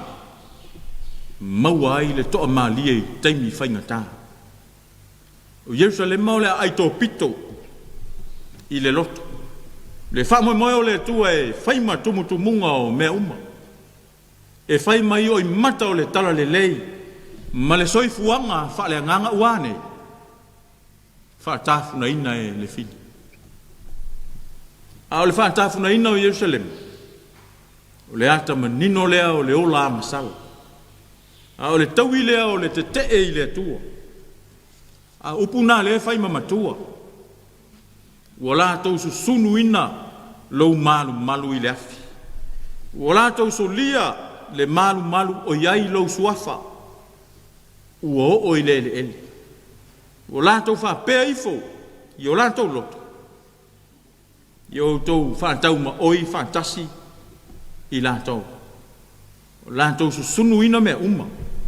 maua ai le toamalie i taimi faigata. O Ierusalema o le aai topito i le loto, le faamoemoe o le Atua e fai ma tumutumuga o mea uma, e fai ma ioimata o le talalelei ma le soifuaga faaleagaga ua ane, faatafunaina e le fili. A o le faatafunaina o Ierusalema, o le ata manino lea o le ola agasala. A o le taui lea o le tetee i le Atua. A o upu na lea e fai ma matua, Ua latou susunuina lou malumalu i le afi. Ua latou solia le malumalu o i ai lou suafa, ua oo i le eleele. Ua latou faapea ifo i o latou loto, Ia outou faataumaoi faatasi i latou, o latou susunuina mea uma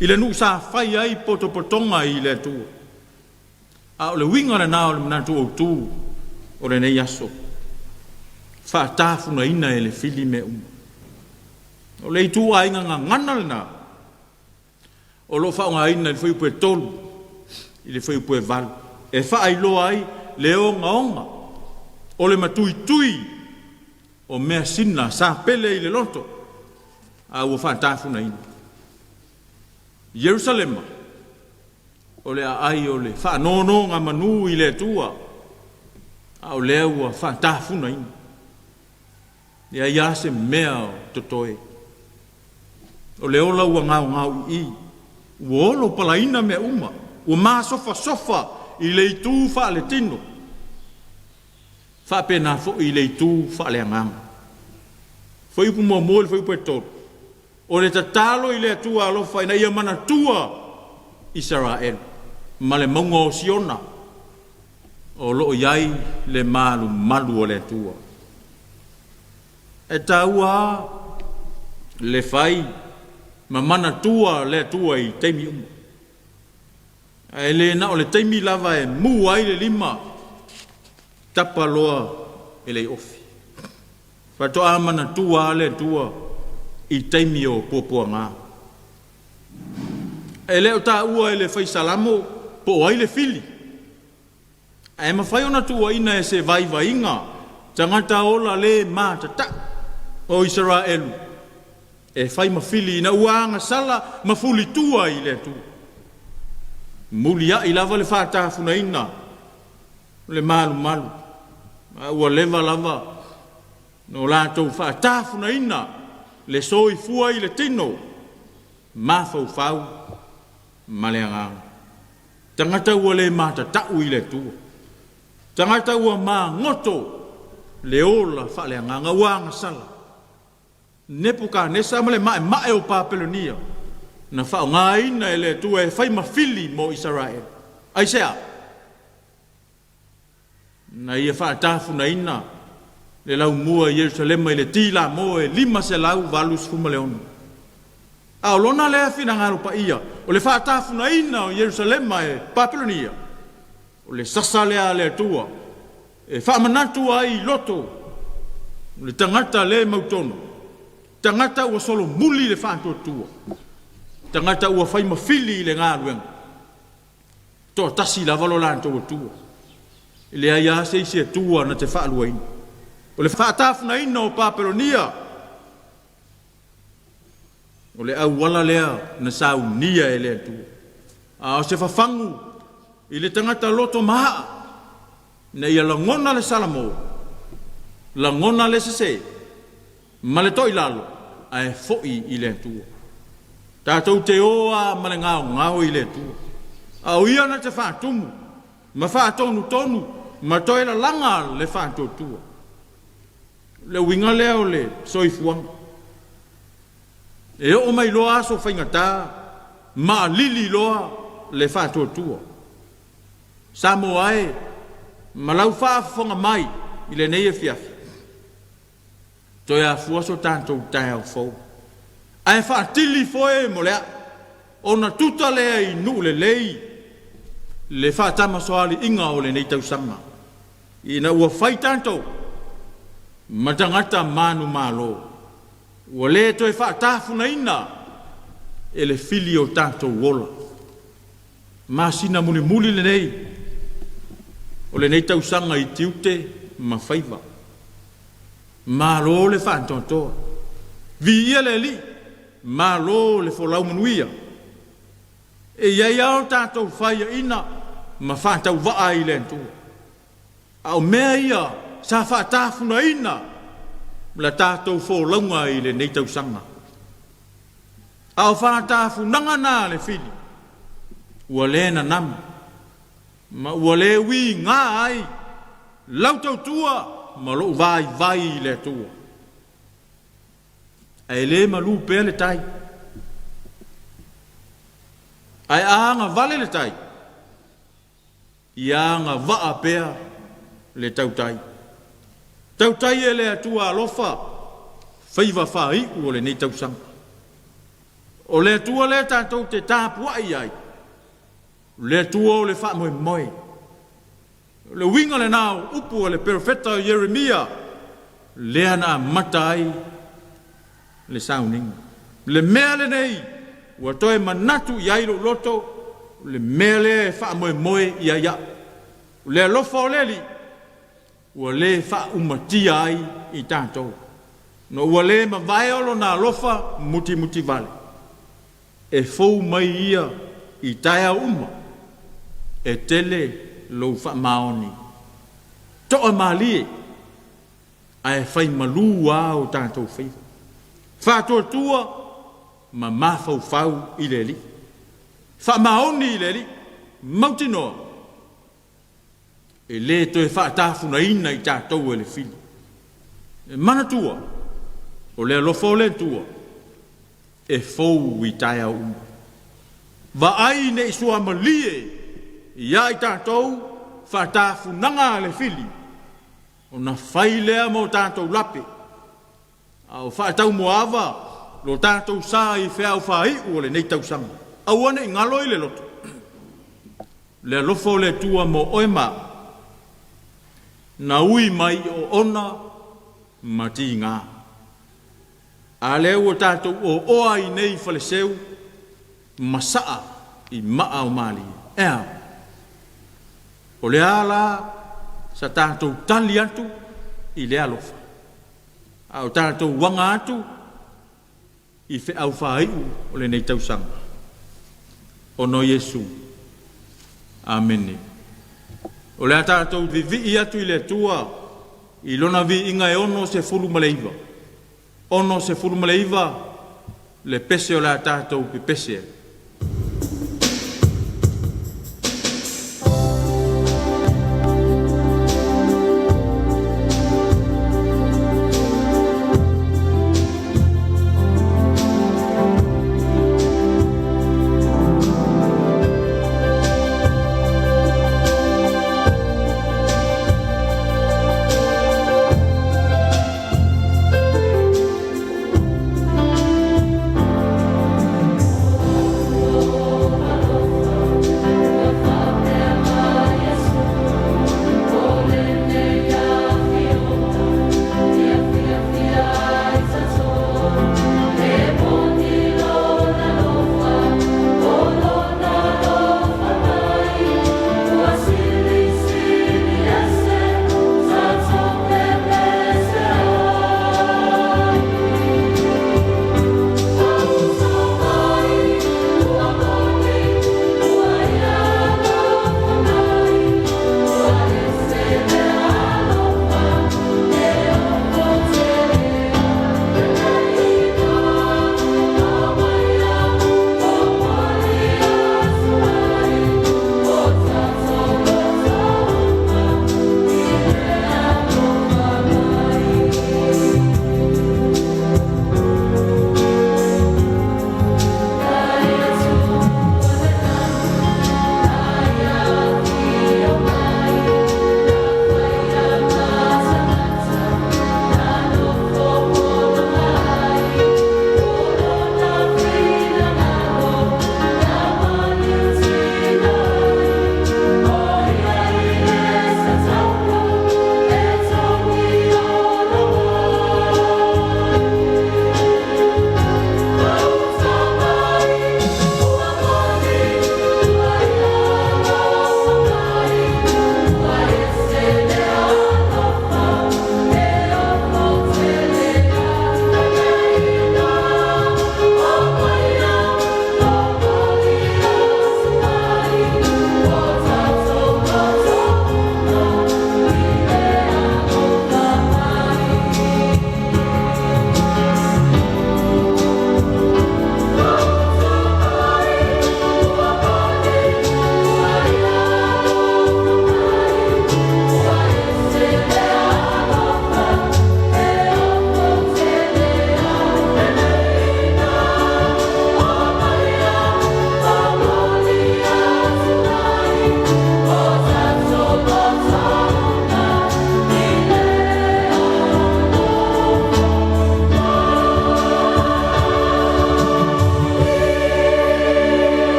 i le nuu sa fai ai potopotoga i le Atua. A o le uiga lena o le manatu autu o lenei aso, faatafunaina e le fili mea uma. O le ituaiga gagana lena o lo o faaaogaina i le fuaiupu e 3 i le fuaiupu e 8 e faailoa ai le ogaoga o le matuitui o measina sa pele i le loto a ua faatafunaina. Ierusalema, o le aai o le faanonogamanu i le Atua, a o lea ua faatafunaina. Leai lava se mea o totoe. O le ola ua gaogao i i, ua olo palaina mea uma, ua masofasofa i le itu faaletino, faapena foi i le itu faaleagaga. Fuaiupu muamua i le fuaiupu e 3, o le tatalo i le Atua alofa ina ia manatua Isaraelu ma le mauga o Siona o lo o i ai le malumalu o le Atua. E taua lava le fai ma manatua le Atua i taimi uma, ae le na o le taimi lava e mu ai le lima tapa loa e le ofi. Faatoa manatua lava le Atua i taimi o puapuaga. E le o taua e le Fai Salamo po o ai le fili. Ae mafai ona tuuaina e se vaivaiga tagata ola le matata'u o Isaraelu e fai ma fili ina ua agasala ma fulitua i le Atua. Mulia'i lava le faatafunaina o le malumalu, a ua leva lava no latou faatafunaina le soifua i le tino, mafaufau ma le agaga. Tagata ua le matata'u i le Atua. Tagata ua magoto le ola faaleagaga, ua agasala. Nepukanesa ma le ma'ema'e o Papelonia na faaaogaina e le Atua e fai ma fili mo Isaraelu. Aisea? Na ia faatafunaina le laumua i Ierusalema i le ti-la-moa e 586. A o lona lea finagalo paia, o le faatafunaina o Ierusalema e Papelonia, o le sasa lea a le Atua e faamanatu ai i loto o le tagata le mautonu, tagata ua solomuli le faatuatua, tagata ua fai ma fili i le galuega. Toatasi lava lo latou Atua. E leai lava se isi Atua na te faaluaina. O le faatafunaina o Papelonia, o le auala lea na saunia e le Atua. A o se fafagu i le tagata loto mahaa, ina ia lagona le salamo, lagona le sese, ma le toilalo, ae foi i le Atua. Tatou te o a ma le gaogao i le Atua, a o Ia na te faatumu ma faatonutonu ma toe lalaga le faatuatua. O le uiga lea o le soifuaga. E oo mai loa aso faigata, maalili loa le faatuatua. Samoa e, ma lau faafofoga mai i lenei afiafi. Toe afua so tatou taeao fou. Ae faatili foe mo le aa, ona tuta lea i nuu lelei le faatamasoaliiga o lenei tausaga, ina ua fai tatou ma tagata manumalo, ua le toe faatafunaina e le fili o tatou ola. Masina mulimuli lenei o lenei tausaga i tiute ma faiva. Malo le faatoatoa. Viia le Alii, malo le folau manuia. E i ai lava o tatou faiaina ma faatauvaa i le Atua. A o mea ia sa faatafunaina la tatou folauga i lenei tausaga. A o faatafunaga na a le fili, ua le nanamu ma ua le uiga ai lau tautua ma lou vaivai i le Atua. Ae le malu pea le tai. Ae a agavale le tai, ia agavaa pea le tautai. Tautai e le Atua alofa faiva faaiu o lenei tausaga. O le Atua lea tatou te tapuai ai, o le Atua o le faamoemoe. O le uiga lena o upu a le perofeta o Ieremia, lea na amata ai le sauniga. Le mea lenei ua toe manatu i ai lou loto, o le mea lea e faamoemoe i ai au. O le alofa o le Alii ua le faaumatia ai i tatou, ona ua le mavae o lona alofa mutimutivale. E fou mai ia i taeao uma, e tele lou faamaoni. Toamalie ae fai malū lava o tatou faiva. Faatuatua ma mafaufau i le Alii. Faamaoni i le Alii, mautinoa e le toe faatafunaina i tatou e le fili. E manatua, o le alofa o le Atua e fou i taeao uma. Vaai ne i suamalie ia i tatou faatafunaga a le fili, ona fai lea mo tatou lape, a o faataumuaava lo tatou sa i feau faaiu o lenei tausaga. Aua ne i galo i le loto le alofa o le Atua mo oe ma au, na ui mai i oona ma tiga. A lea ua tatou oaoa ai nei i Faleseu ma saa i maa o Malie. E a? O le a la sa tatou tali atu i lea alofa, a o tatou aga atu i feau faaiu o lenei tausaga. Ona o Iesu. Amene. O le a tatou vivii atu i le Atua i Lona viiga e 69. 69 le pese o le a tatou pepese ai.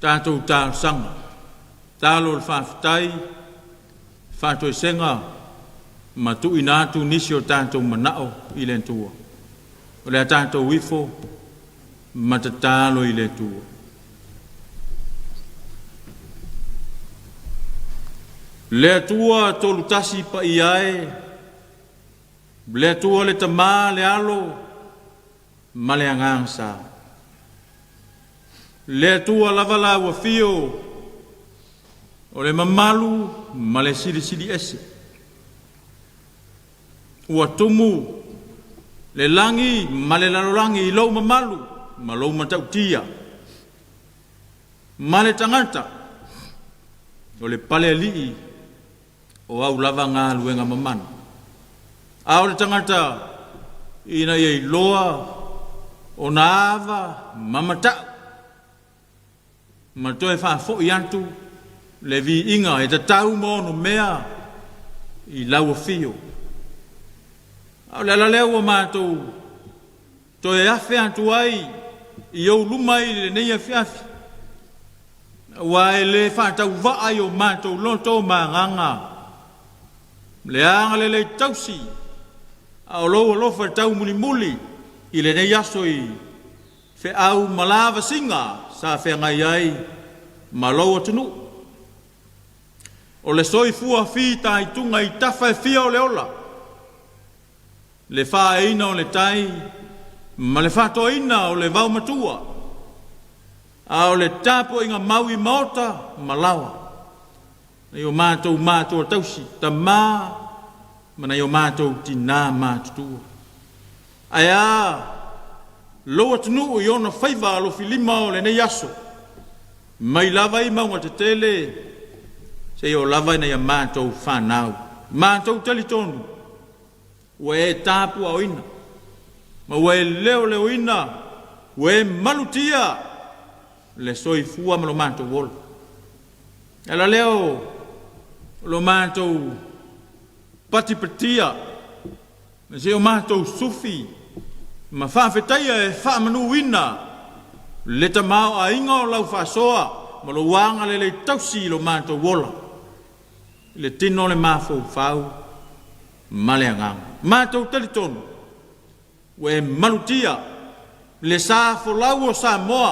Tatou talosaga, talo o le faafetai, faatoesega ma tuuina atu nisi o tatou manao i le Atua. O le a tatou ifo ma tatalo i le Atua. Le Atua tolutasi paia e, le Atua le Tama, le Alo ma le Agaga Sa. Le Atua lava la ua fio o le mamalu ma le silisili ese. Ua tumu le lagi ma le lalolagi i lou mamalu ma lou matautia. Ma le tagata o le palealii o au lava galuega mamana. A o le tagata ina ia iloa ona ava ma mata'u ma toe faafo'i atu le viiga e tatau ma ono mea i lau afio. A o le ala lea ua matou toe afe atu ai i ou luma i lenei afiafi, aua e le faatauvaa i o matou loto ma agaga le agalelei tausi a o lou alofa taumulimuli i lenei aso i feau ma lavasiga sa feagai ai ma lou atunuu. O le soifua fitaituga i tafa e fia o le ola, le faaeina o le tai ma le faatoaina o le vaomatua, a o le tapuaiga mau i maota ma laoa, nai o matou matoa tausi, tamā ma nai o matou tinā matutua. Ae a lou atunuu i ona faiva alofilima o lenei aso, mai lava i mauga tetele seia oo lava ina ia matou fanau. Matou talitonu ua e tapuaaoina ma ua e leoleoina, ua e malutia le soifua ma lo matou ola. E ala lea o lo matou patipatia ma si o matou sufi ma faafetaia e faamanuina le tamaoaiga o lau faasoa ma lou agalelei tausi i lo matou ola, i le tino, le mafaufau ma le agaga. Matou talitonu ua e malutia le sa folau o Samoa,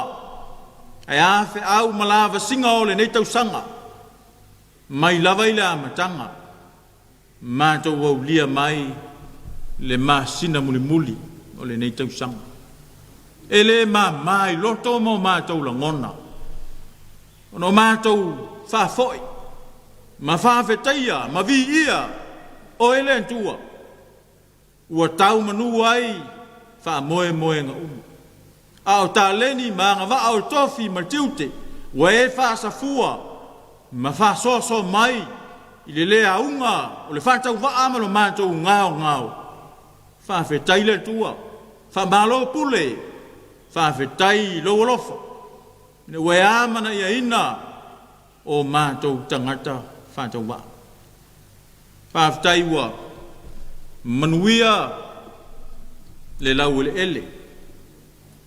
ae a feau ma lavasiga o lenei tausaga, mai lava i le amataga, matou aulia mai le masina mulimuli o lenei tausaga. E le māmā i loto ma o matou lagona, ona o matou faafoi ma faafetaia ma viia Oe le Atua, ua tau manu ai faamoemoega uma. A o taleni ma agavaa o tofi ma tiute ua e faasafua ma faasoasoa mai i le le auga o le faatauvaa ma lo matou gaogao. Faafetai le Atua, faamalo pule, faafetai i lou alofa, ina ua e amanaiaina o matou tagata faatauvaa. Faafetai ua manuia le laueleele,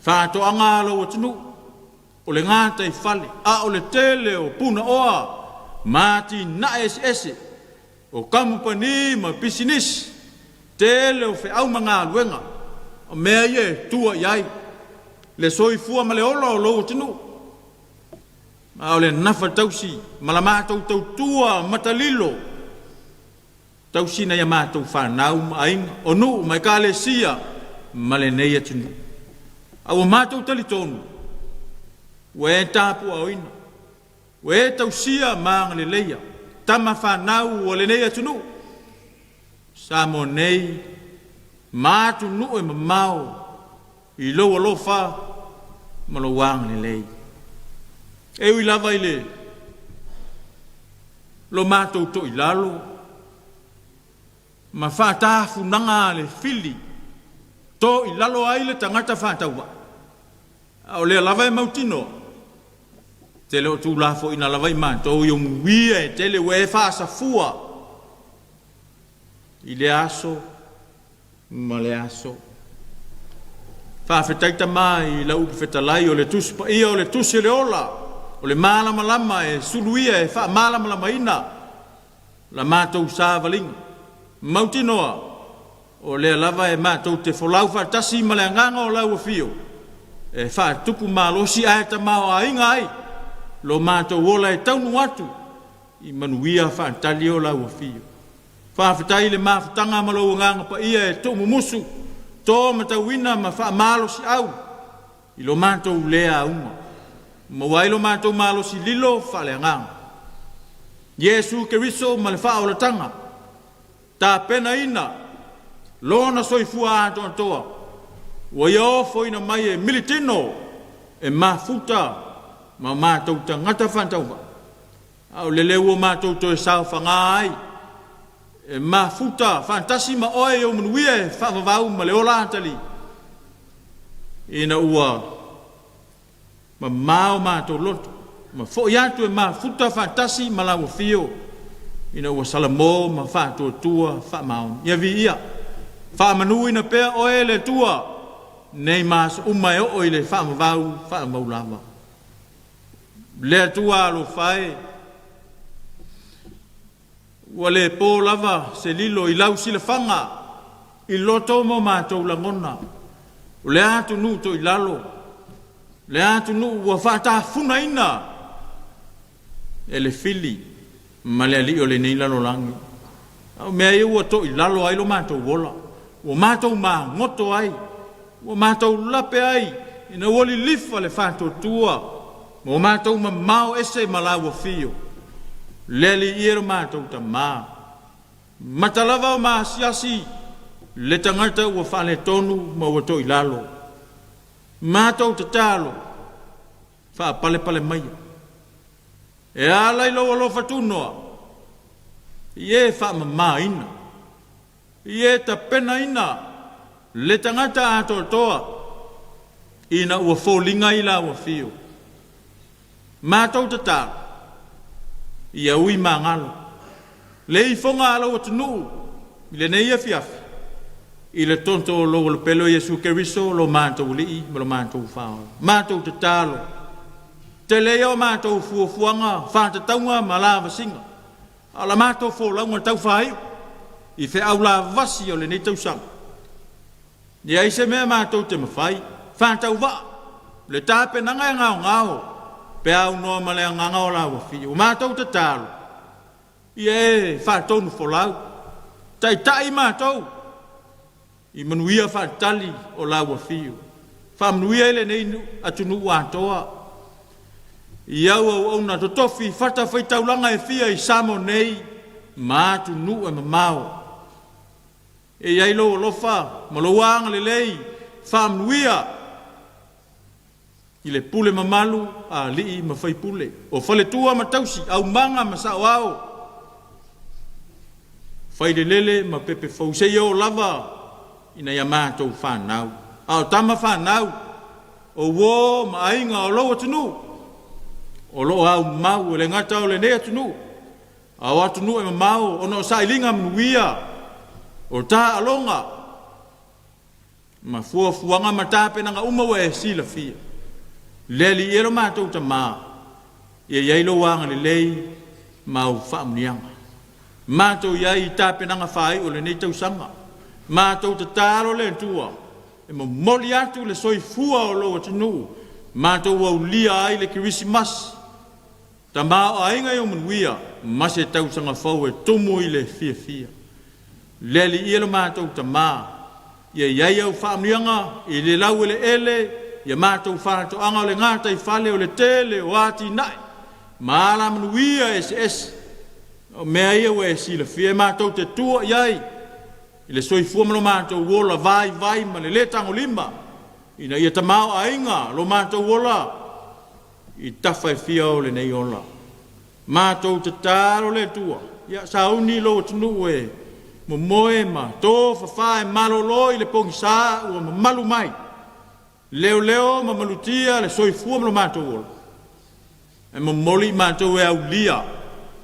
faatoaga a lou atunuu, o le gataifale, a o le tele o punaoa ma atinae eseese, o kamupani ma pisinisi, tele o feau ma galuega, o mea ia e tua i ai le soifua ma le ola o lou atunuu. A o le nafa tausi ma la matou tautua matalilo, tausi nai a matou fanau ma aiga, o nuu ma ekalesia ma lenei atunuu. A ua matou talitonu, ua e tapuaaoina, ua e tausia ma agaleleia tama fanau o lenei atunuu, Samoa nei ma atunuu e mamao i lou alofa ma lou agalelei. E ui lava i le lo matou toilalo ma faatafunaga a le fili toilalo ai le tagata faatauvaa, a o lea lava e mautinoa, te le o tulafoina lava i matou i omuia e tele ua e faasafua i lea aso ma le aso. Faafetai Tama i lau upu fetalai o le Tusi Paia o le Tusi o le Ola. o le malamalama e suluia e faamalamalamaina la matou savaliga. Mautinoa, o lea lava e matou te folau faatasi ma le agaga o lau afio e faatupu malosi ae tamaoaiga ai lo matou ola e taunuu atu i manuia faatali o lau afio. Faafetai i le mafutaga ma lou agaga paia e tuumumusu, to matauina ma faamalosiau i lo matou lē auga, maua ai lo matou malosi lilo faaleagaga. Iesu Keriso ma le faaolataga, tapenaina Lona soifua atoatoa, ua Ia ofoina mai e militino e mafuta ma matou tagata faatauvaa, a o lele ua matou toe saofaga ai e mafuta faatasi ma Oe i ou manuia e faavavau ma le ola atalii, ina ua mamao matou loto ma fo'i atu e mafuta faatasi ma lau afio ina ua salamo ma faatuatua faamaoni. Ia viia, faamanuina pea Oe le Atua nei ma aso uma e oo i le faavavau faavavau lava. Le Atua alofa e, ua le po lava se lilo i lau silafaga i loto ma o matou lagona, o le atunuu toilalo, le atunuu ua faatafunaina e le fili ma le alii o lenei lalolagi. A o mea ia ua toilalo ai lo matou ola, ua matou magoto ai, ua matou lape ai ina ua lilifa le faatuatua ma ua matou mamao ese ma lau afio. Le Alii e lo matou Tamā, mata lava o maasiasi le tagata ua faaletonu ma ua toilalo. Matou tatalo, faapalepale maia. E ala i lou alofa tunoa, i e faamamāina, i e tapenaina le tagata atoatoa ina ua foliga i lau afio. Matou tatalo, ia ui magalo le ifoga a lou atunuu i lenei afiafi i le tonto o lou Alopelo Iesu Keriso lo matou Alii ma lo matou Faaola. Matou tatalo, tele ia o matou fuafuaga, faatatauga ma lavasiga, a o la matou folauga taufaaiu i feau lavasi o lenei tausaga. Leai se mea matou te mafai, faatauvaa le tapenaga e gaogao pe aunoa ma le agaga o lau afio. Ua matou tatalo, ia e faatonu folau, taitai matou i manuia faatali o lau afio. Faamanuia i lenei atunuu atoa i au auauna totofi i fatafaitaulaga e fia i Samoa nei ma atunuu e mamao. E i ai lou alofa ma lou agalelei faamanuia i le pule mamalu a alii ma faipule, o faletua ma tausi, aumaga ma saoao, failelele ma pepe fou, seia oo lava ina ia matou fanau, a o tama fanau, o uo ma aiga o lou atunuu, o lo o aumau e le gata o lenei atunuu, a o atunuu e mamao ona o sailiga manuia, o taaloga ma fuafuaga ma tapenaga uma ua e silafia. Le Alii e lo matou Tamā, ia i ai lou agalelei ma au faamuniaga. Matou i ai i tapenaga faaiu o lenei tausaga. Matou tatalo le Atua e momoli atu le soifua o lou atunuu, matou aulia ai le Kerisimasi Tamaoaiga i ou manuia ma se tausaga fou e tumu i le fiafia. Le Alii e lo matou Tama, ia i ai au faamanuiaga i le laueleele, ia matou faatoaga o le gataifale o le tele o atinae ma alamanuia eseese. O mea ia ua e silafia e matou te tua i ai i le soifua ma lo matou ola vaivai ma le le tagolima, ina ia tamaoaiga lo matou ola i tafa e fia o lenei ola. Matou tatalo le Atua, ia sauni lou atunuu e momoe ma tofafa e malolo i le pogisa ua mamalu mai, leoleo ma malutia le soifua ma lo matou ola. E momoli i matou e aulia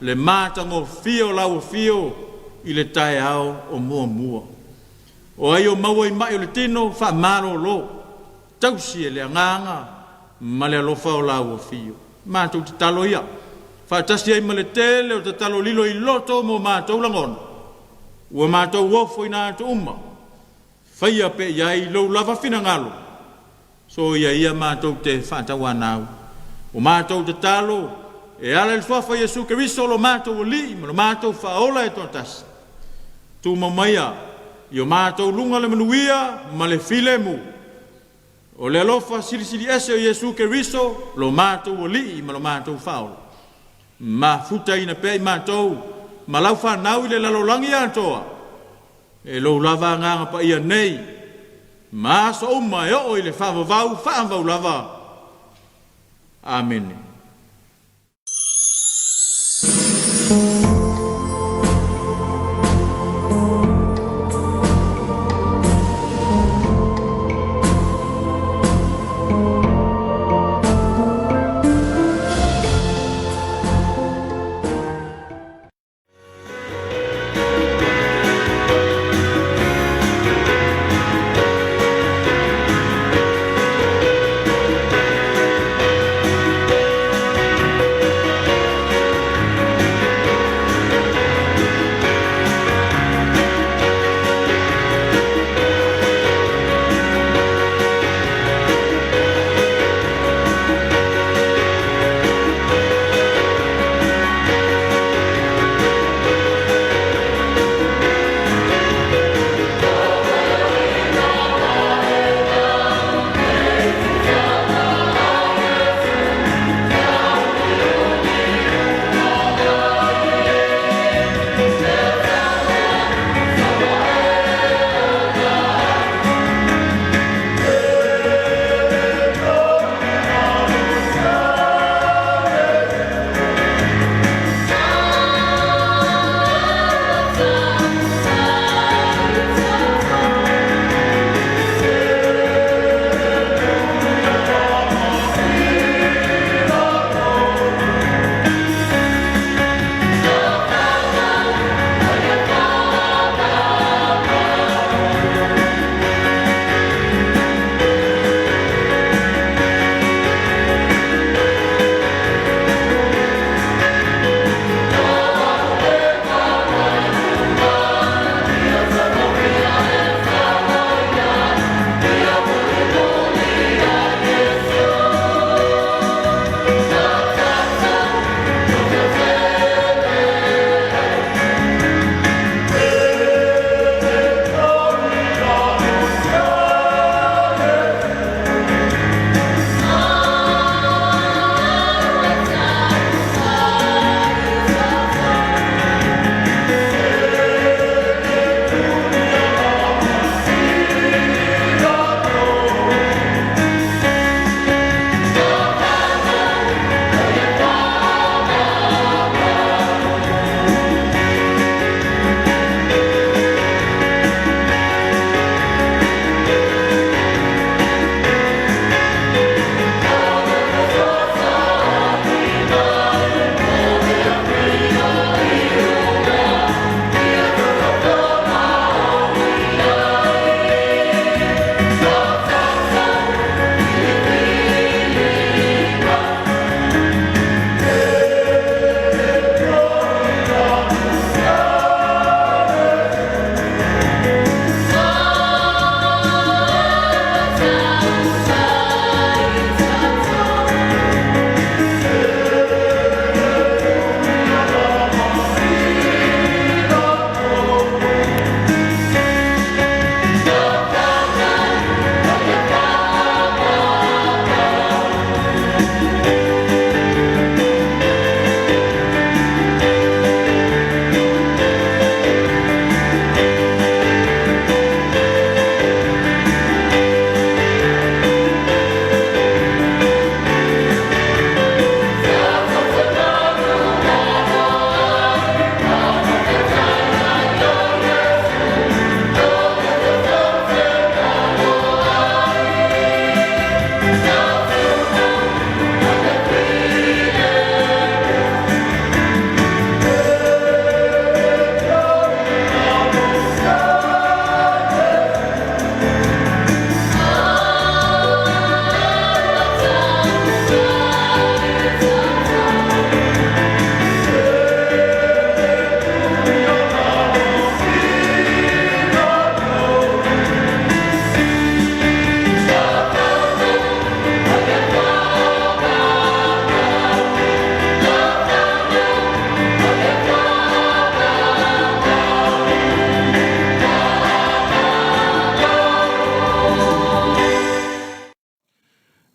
le matagofie o lau afio i le taeao o muamua. O ai o maua i mai o le tino, faamalolo. Tausi e le agaga ma le alofa o lau afio. Matou tatalo ia, faatasi ai ma le tele o tatalo lilo i loto ma o matou lagona, ua matou ofoina atu uma, faia pea i ai lou lava finagalo, soia ia matou te faatauanau. O matou tatalo e ala i le suafa o Iesu Keriso lo matou Alii ma lo matou Faaola e toatasi. Tumau maia i o matou luga le manuia ma le filemu. O le alofa silisili ese o Iesu Keriso lo matou Alii ma lo matou Faaola. Mafutaina pea i matou ma lau fanau i le lalolagi atoa, e lou lava Agaga Paia nei ma aso uma e oo i le faavavau faavavau lava. Amene.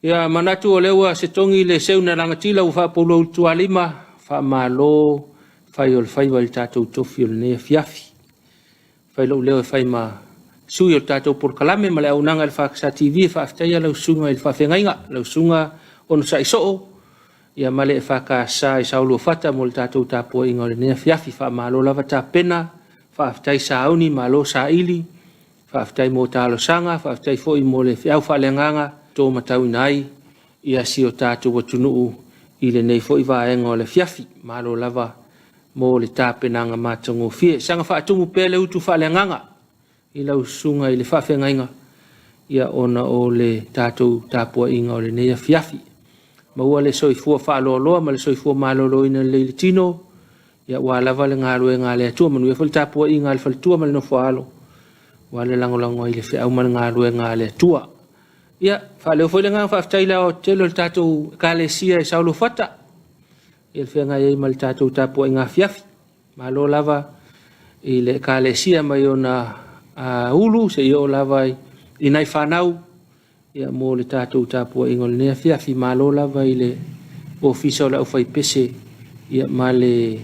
Ia manatu o lea ua se togi le seu na lagatila ua faapolo utualima, faamalo fai o le faiva i le tatou tofi o lenei afiafi. Fai lou leo e fai ma sui o le tatou polokalame ma le auaunaga i le FAST TV e faafetaia lau susuga i le faafeagaiga, lau susuga Onosai Soo, ia ma le EFKS i Saoluafata mo le tatou tapuaiga o lenei afiafi. Faamalo lava tapena, faafetai sauni, malo saili, faafetai mo talosaga, faafetai foi mo le feau faaleagaga to matauina ai ia si o tatou atunuu i lenei foi vaega o le afiafi. Malo lava mo le tapenaga matagofie. Saga faatumu pea le utu faaleagaga i lau susuga i le faafeagaiga ia ona o le tatou tapuaiga o lenei afiafi. Maua le soifua faaloaloa ma le soifua maloloina lelei i le tino, ia aua lava le galuega a le Atua. Manuia foi le tapuaiga a le faletua ma le nofo a alo, aua le lagolago ai i le feau ma le galuega a le Atua. Ia, faaleo foi le agaga faafetai i le aoaotetele o le tatou Ekalesia i Saoluafata, ia le feagai ai ma le tatou tapuaiga afiafi. Malo lava i le Ekalesia mai ona ulu seia oo lava i nai fanau ia mo le tatou tapuaiga o lenei afiafi. Malo lava i le Ofisa o le Aufaipese ia ma le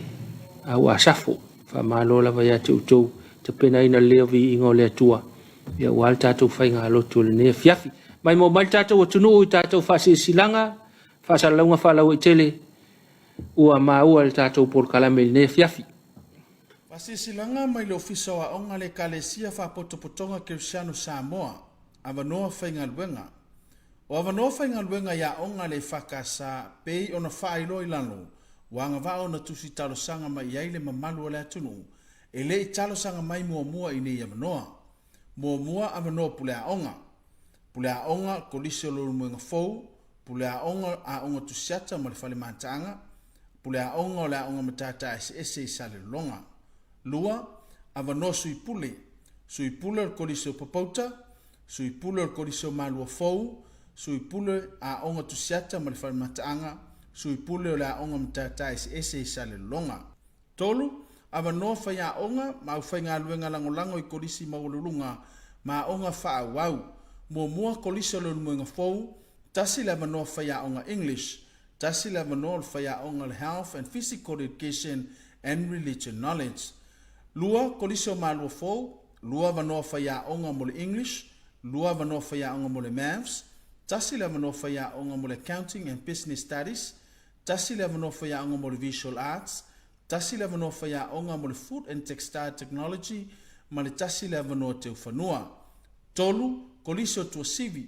au Asafo. Faamalo lava ia te outou tapenaina le leo viiga o le Atua ia aua le tatou faigalotu o lenei afiafi. Maimoa mai le tatou atunuu i tatou faasilasilaga, faasalalauga faalauaitele ua maua i le tatou polokalame i lenei afiafi. Faasilasilaga mai le Ofisa o Aoga a le Ekalesia Faapotopotoga Kerisiano Samoa, Avanoa Faigaluega. O avanoa faigaluega i aoga a le EFKS pei ona faailoa i lalo, ua agavaa ona tusi talosaga mai i ai le mamalu o le atunuu e le i talosaga mai muamua i nei avanoa. Muamua, avanoa puleaoga. Puleaoga, Kolisi o Leulumoega Fou, Puleaoga, Aoga Tusiata ma le Fale Mataaga, Puleaoga o le Aoga Matata Eseese i Salelologa. 2, Avanoa Sui Pule, Sui Pule o le Kolisi o Papauta, Sui Pule o le Kolisi o Malua Fou, Sui Pule Aoga Tusiata ma le Fale Mataaga, Sui Pule o le Aoga Matata Eseese i Salelologa. 3, Avanoa faiaoga ma aufaigaluega lagolago i Kolisi Maualuluga ma Aoga Faaauau. Muamua, Kolisi o Leulumoega Fou, tasi le avanoa faiaoga English, tasi le avanoa o le faiaoga o le Health and Physical Education and Religion Knowledge. Lua, Kolisi o Malua Fou, lua avanoa faiaoga mo le English, lua avanoa faiaoga mo le Maths, tasi le avanoa faiaoga mo le Accounting and Business Studies, tasi le avanoa faiaoga mo le Visual Arts, tasi le avanoa faiaoga mo le Food and Textile Technology ma le tasi le avanoa teufanua. 3, Kolisi o Tuasivi,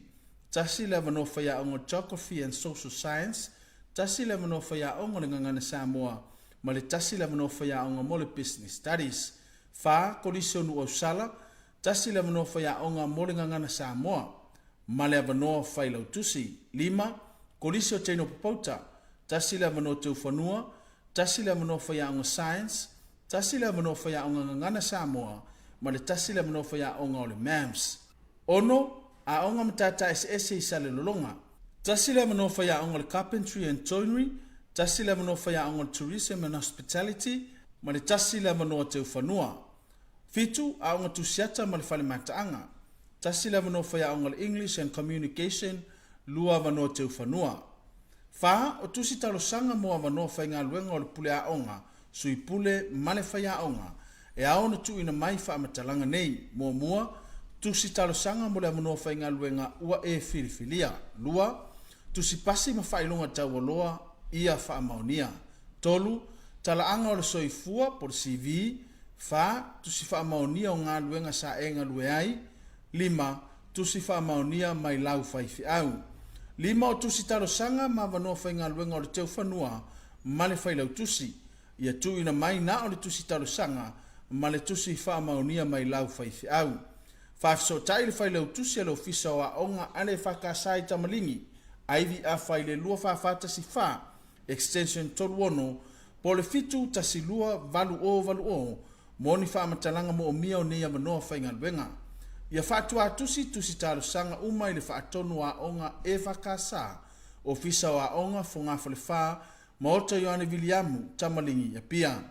tasi le avanoa faiaoga o Geography and Social Science, tasi le avanoa faiaoga o le Gagana Samoa ma le tasi le avanoa faiaoga mo le Business Studies. 4, Kolisi o Nuuausala, tasi le avanoa faiaoga mo le Gagana Samoa ma le avanoa failautusi. 5, Kolisi o Teino Popouta, tasi le avanoa teufanua, tasi le avanoa faiaoga Science, tasi le avanoa faiaoga Gagana Samoa ma le tasi le avanoa faiaoga o le MAMS. 6, Aoga Matata Eseese i Salelologa, tasi le avanoa faiaoga o le Carpentry and Joinery, tasi le avanoa faiaoga o le Tourism and Hospitality ma le tasi le avanoa teufanua. 7, Aoga Tusiata ma le Fale Mataaga, tasi le avanoa faiaoga o le English and Communication, lua avanoa teufanua. 4, O tusi talosaga mo avanoa faigaluega o le pule aoga, sui pule ma le faiaoga, e ao ona tuuina mai faamatalaga nei, muamua, tusi talosaga mo le avanoa faigaluega ua e filifilia. 2, tusi pasi ma faailoga taualoa ia faamaonia. 3, talaaga o le soifua po o le CV. 4, tusi faamaonia o galuega sa e galue ai. 5, Tusi faamaonia mai lau faifeau. 5 o tusi talosaga ma avanoa faigaluega o le teufanua ma le failautusi. Ia tuuina mai na o le tusi talosaga ma le tusi faamaonia mai lau faifeau. Faafesootai le failautusi a le Ofisa o Aoga a le EFKS i Tamaligi, Ivy Afa i le 2414 Extension 36 po o le 712 8080 mo ni faamatalaga moomia o nei avanoa faigaluega. Ia faatuatusi tusi talosaga uma i le Faatonu o Aoga EFKS, Ofisa o Aoga, Fogafale 4, Maota Ioane Viliamu, Tamaligi, Apia.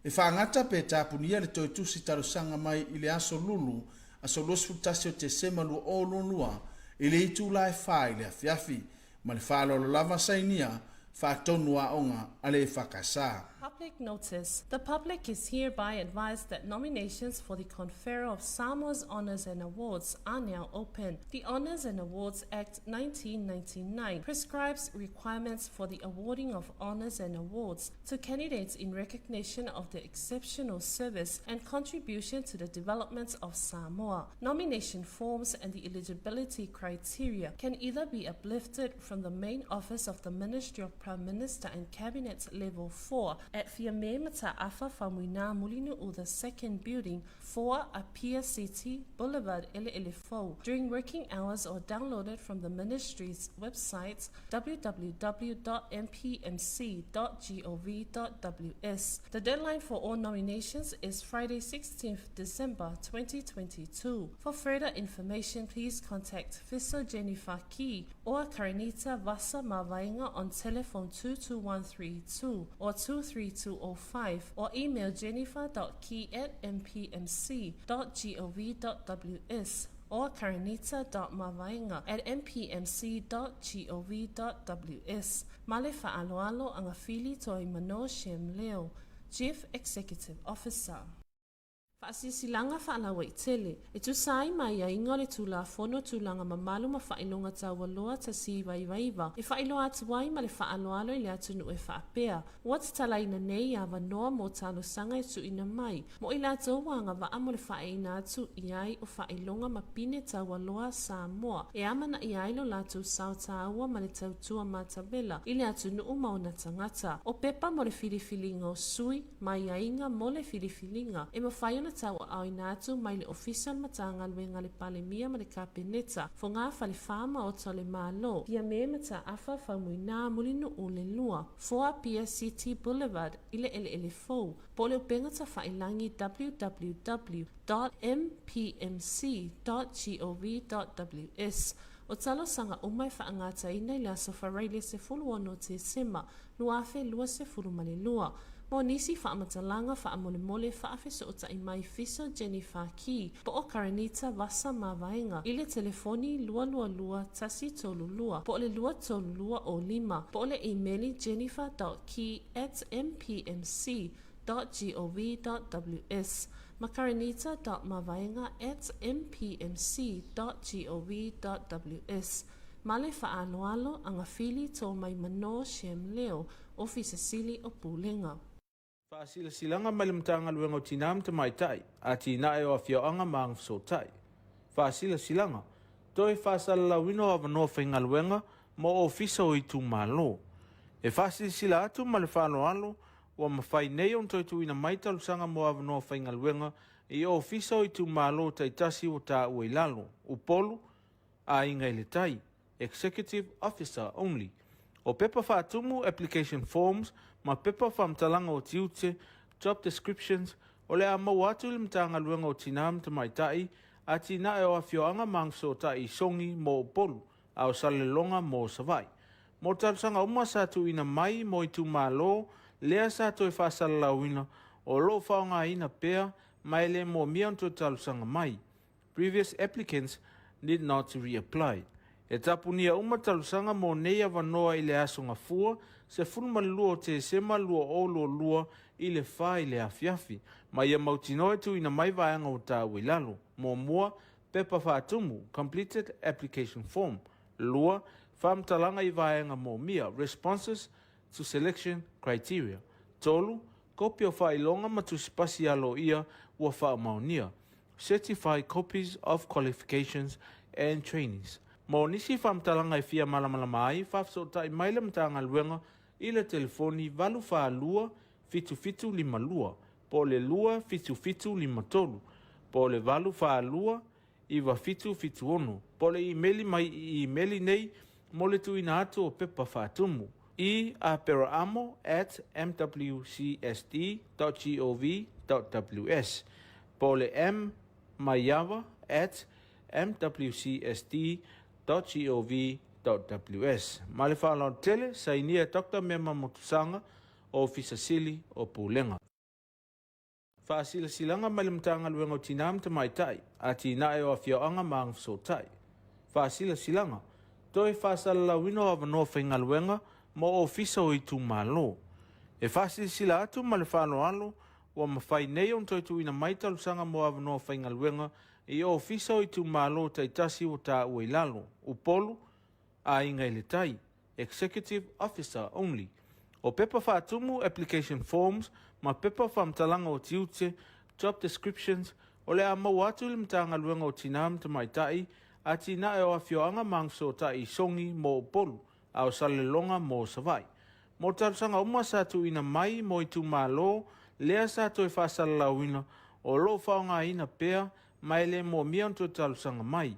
E faagata pe tapunia le toe tusi talosaga mai i le aso Lulu, aso 21 o Tesema 2022, i le itula e 4 i le afiafi. Ma le faaaloalo lava sainia faatonu aoga a le EFKS. Public notice. The public is hereby advised that nominations for the conferral of Samoa's Honours and Awards are now open. The Honours and Awards Act 1999 prescribes requirements for the awarding of honours and awards to candidates in recognition of their exceptional service and contribution to the development of Samoa. Nomination forms and the eligibility criteria can either be uplifted from the main office of the Ministry of Prime Minister and Cabinet Level 4 at Fiame Mata'afa Faumuina Mulinu'u the Second Building, 4 Apia City, Boulevard Ele'ele during working hours or downloaded from the ministry's website www.mpmc.gov.ws. The deadline for all nominations is Friday 16th December 2022. For further information, please contact Fiso Jennifer Key or Karenita Vasa Mavainga on telephone 22132 or 23205 or email jennifer.key at mpmc.gov.ws or karenita.mavainga at mpmc.gov.ws. Male fa'aloalo agafili Toaimano Shem Leo, Chief Executive Officer. Faasilasilaga faalauaitele, e tusa ai ma aiaiga o le Tulafono Tulaga Mamalu ma Faailoga Taualoa 1999, e faailoa atu ai ma le faaaloalo i le atunuu e faapea, Ua tatalaina nei avanoa mo talosaga e tuuina mai mo i latou ua agavaa mo le faaeina atu i ai o faailoga ma pine taualoa a Samoa e amanaia ai lo latou sao taua ma le tautua matavela i le atunuu ma ona tagata. O pepa mo le filifiliga o sui ma aiaiga mo le filifiliga e mafai ona tauaaoina atu mai le Ofisa o le Matagaluega a le Palemia ma le Kapeneta, Fogafale 4 Maota o le Malo, Fiame Mataafa Faumuina Mulinuu le 2. 4 Apia City Boulevard i le eleele fou, po o le upega tafailangi www.mpmc.gov.ws. O talosaga uma e faagataina i le aso Faraile 16 Tesema 2022. Mo nisi faamatalaga faamolemole faafesootai mai Fiso Jennifer Key po o Karenita Vasa Mavaega i le telefoni 222 132 po o le 232 o 5 po o le imeli jennifer.key at mpmc.gov.ws ma karenita.mavaega at mpmc.gov.ws Ma le faaaloalo, agafili Tomai Manō Shem Leo, Ofisa Sili o Pulega. Faasilasilaga mai le Matagaluega o Tinā ma Tamaitai, Atinae o Afioaga ma Agafesootai. Faasilasilaga, Toe faasalalauina o avanoa faigaluega mo Ofisa o Itumalo. E faasilasila atu ma le faaaloalo ua mafai nei ona toe tuuina mai talosaga mo avanoa faigaluega i Ofisa o Itumalo taitasi ua taua i lalo, Upolu, Aiga i le Tai, Executive Officer only. O pepa faatumu, application forms, ma pepa faamatalaga o tiute, job descriptions, o le a maua atu i le Matagaluega o Tinā ma Tamaitai, Atinae o Afioaga ma Agafesootai i Sogi mo Upolu, a o Salelologa mo Savaii. Mo talosaga uma sa tuuina mai mo itumalo lea sa toe faasalalauina, o lo o faaaogaina pea ma e le moomia ona toe talosaga mai. Previous applicants need not to reapply. E tapunia uma talosaga mo nei avanoa i le aso Gafua, 12 o Tesema 2022 i le 4 i le afiafi. Ma ia mautinoa e tuuina mai vaega ua taua i lalo. Muamua, pepa faatumu, completed application form. 2, faamatalaga i vaega moomia, responses to selection criteria. 3, kopi o faailoga ma tusipasi aloaia ua faamaonia. Certified copies of qualifications and trainings. Mo nisi faamatalaga e fia malamalama ai, faafesootai mai le Matagaluega i le telefoni 842 7752 po o le 27753 po o le 842 9776 po o le imeli mai i imeli nei mo le tuuina atu o pepa faatumu i aperaamo at mwcsd dot gov dot ws po o le mmaiava at mwcsd dot gov dot ws. Ma le faaaloalo tele, sainia e Doctor Mema Motusaga, Ofisa Sili o Pulega. Faasilasilaga mai le Matagaluega o Tinā ma Tamaitai, Atinae o Afioaga ma Agafesootai. Faasilasilaga, Toe faasalalauina o avanoa faigaluega mo ofisa o itumalo. E faasilasila atu ma le faaaloalo ua mafai nei ona toe tuuina mai talosaga mo avanoa faigaluega i ofisa o itumalo taitasi ua taua i lalo. Upolu, Aiga i le Tai, Executive Officer only. O pepa faatumu, application forms, ma pepa faamatalaga o tiute, job descriptions, o le a maua atu i le Matagaluega o Tinā ma Tamaitai, Atinae o Afioaga ma Agafesootai i Sogi mo Upolu, a o Salelologa mo Savaii. Mo talosaga uma sa tuuina mai mo itumalo lea sa toe faasalalauina, o lo o faaaogaina pea ma e le moomia ona toe talosaga mai.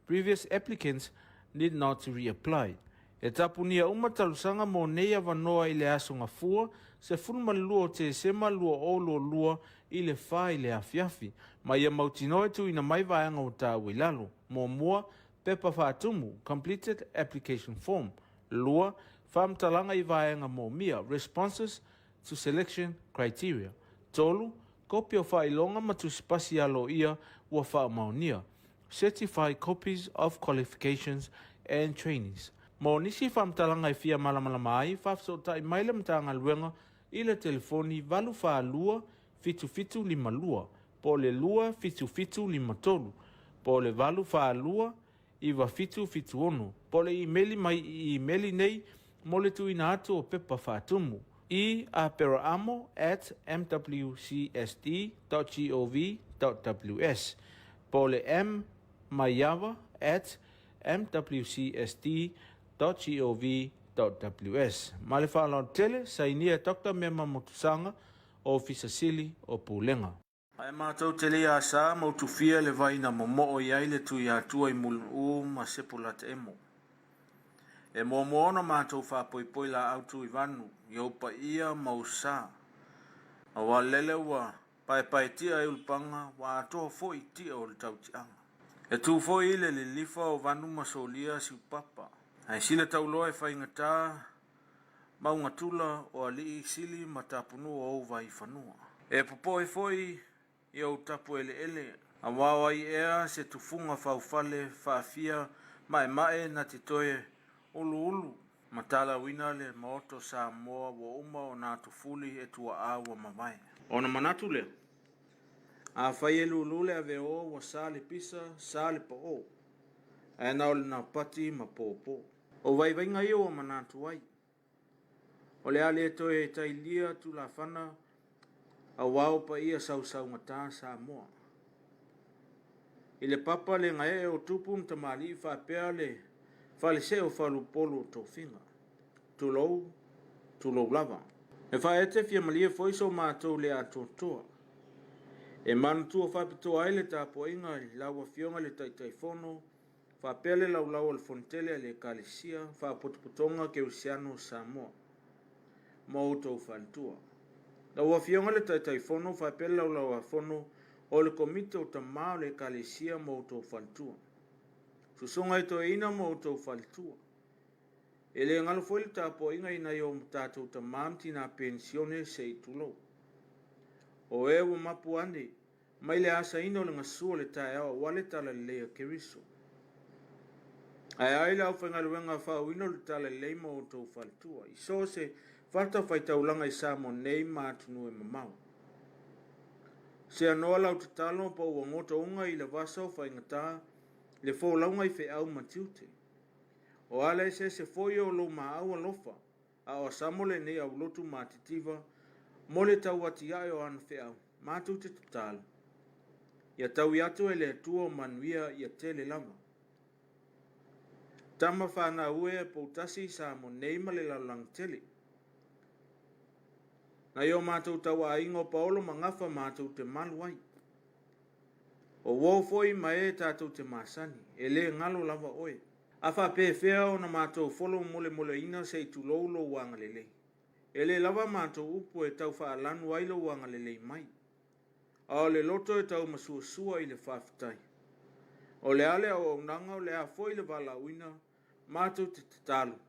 Previous applicants need not to reapply. E tapunia uma talosaga mo nei avanoa i le Aso Gafua, 12 o Tesema 2022 i le 4 i le afiafi. Ma ia mautinoa e tuuina mai vaega ua taua i lalo. Muamua, pepa faatumu, completed application form. 2, faamatalaga i vaega moomia, responses to selection criteria. 3, kopi o faailoga ma tusipasi aloaia ua faamaonia, certified copies of qualifications and trainings. Mo nisi faamatalaga e fia malamalama ai, faafesootai mai le Matagaluega i le telefoni 842 7752 po o le 27753 po o le 842 9776 po o le imeli mai i imeli nei mo le tuuina atu o pepa faatumu i aperaamo at mwcsd dot gov dot ws po o le m maiava at mwcsd dot gov dot ws. Ma le faaaloalo tele, sainia e Doctor Mema Motusaga, Ofisa Sili o Pulega. Ae matou te le asa ma utufia le vai na momoo i ai le Tuiatua i Mulinuu ma Sepolataemo. E muamua ona matou faapoipoi laau Tuivanu i ou paia ma ou sa, aua lele ua paepaetia ai ulupaga ua atoa foi tia o le tautiaga. E tu foi i le lilifa o vanu ma solia siupapa, ae sila tauloa e faigata Maugatula o alii sili ma tapunuu o ou vaifanua. E popoe foi i ou tapu eleele, aua o ai ea se tufuga faufale faafia maemae na te toe uluulu ma talauina le maota o Samoa ua uma ona atufuli e tuaa ua mavae. Ona manatu lea, afai e lulu le aveoa ua sa le pisa, sa le paoo, ae na o le napati ma pōpō. O vaivaiga ia ua manatu ai, o le a le toe tailia tulafana aua o paia sausaugata Samoa. I le papa le gaee o tupu ma tamalii faapea le falesee o faleupolu o tofiga. Tulou, tulou lava. E faaete fia malie foi so matou le atoatoa. E manatua faapitoa ai le tapuaiga i lau Afioga i le Taitaifono faapea le laulau o le Fonotele a le Ekalesia Faapotopotoga Kerisiano o Samoa ma outou faletua. Lau Afioga i le Taitaifono faapea le Laulau-a-Fono o le Komiti o Tama o le Ekalesia ma outou faletua. Susuga i Toeaina ma outou faletua. E le galo foi le tapuaiga i nai o tatou tama ma tina penisione se i tulou. O e ua mapu ane mai le asaina o le gasu o le taeao aua le talalelei a Keriso. Ae ai le aufaigaluega faauuina o le talalelei ma outou faletua i so o se fatafaitaulaga i Samoa nei ma atunuu e mamao. Seanoa lau tatalo po ua gotauga i le vasa o faigata le folauga i feau ma tiute. O ala eseese foi o lou maau alofa A o Asamo lenei aulotu matitiva mo le tauatiae o ana feau, matou te tatalo, ia taui atu e le Atua o manuia ia tele lava. Tama fanau e poutasi i Samoa nei ma le lalolagi tele. Nai o matou tauaiga o Paolo ma Gafa matou te malu ai. O uo foi ma e tatou te masani, e le galo lava oe. A faapefea ona matou folo molemoleina se i tulou lou agalelei? E le lava matou upu e tau faalanu ai lou agalelei mai, a o le loto e tau masuasua i le faafetai. O le a le auaunaga, o le a foi le valaauina, matou te tatalo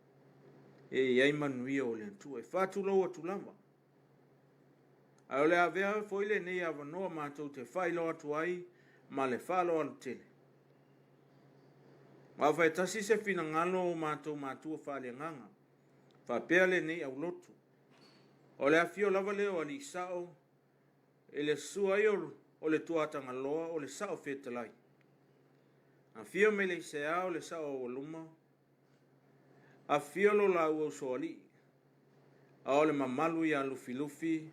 e i ai manuia o le Atua. E faatulou atu lava. Ae o le avea foi lenei avanoa matou te faailoa atu ai ma le faaaloalo tele. Ua afaetasi se finagalo o matou matua faaleagaga, faapea lenei aulotu. O le afio lava lea o alii sao i le susu ai o le Tuatagaloa o le Sao Fetalai. Afio Meleisea o le Sao Aualuma, afio lo laua usoalii, a o le mamalu ia Lufilufi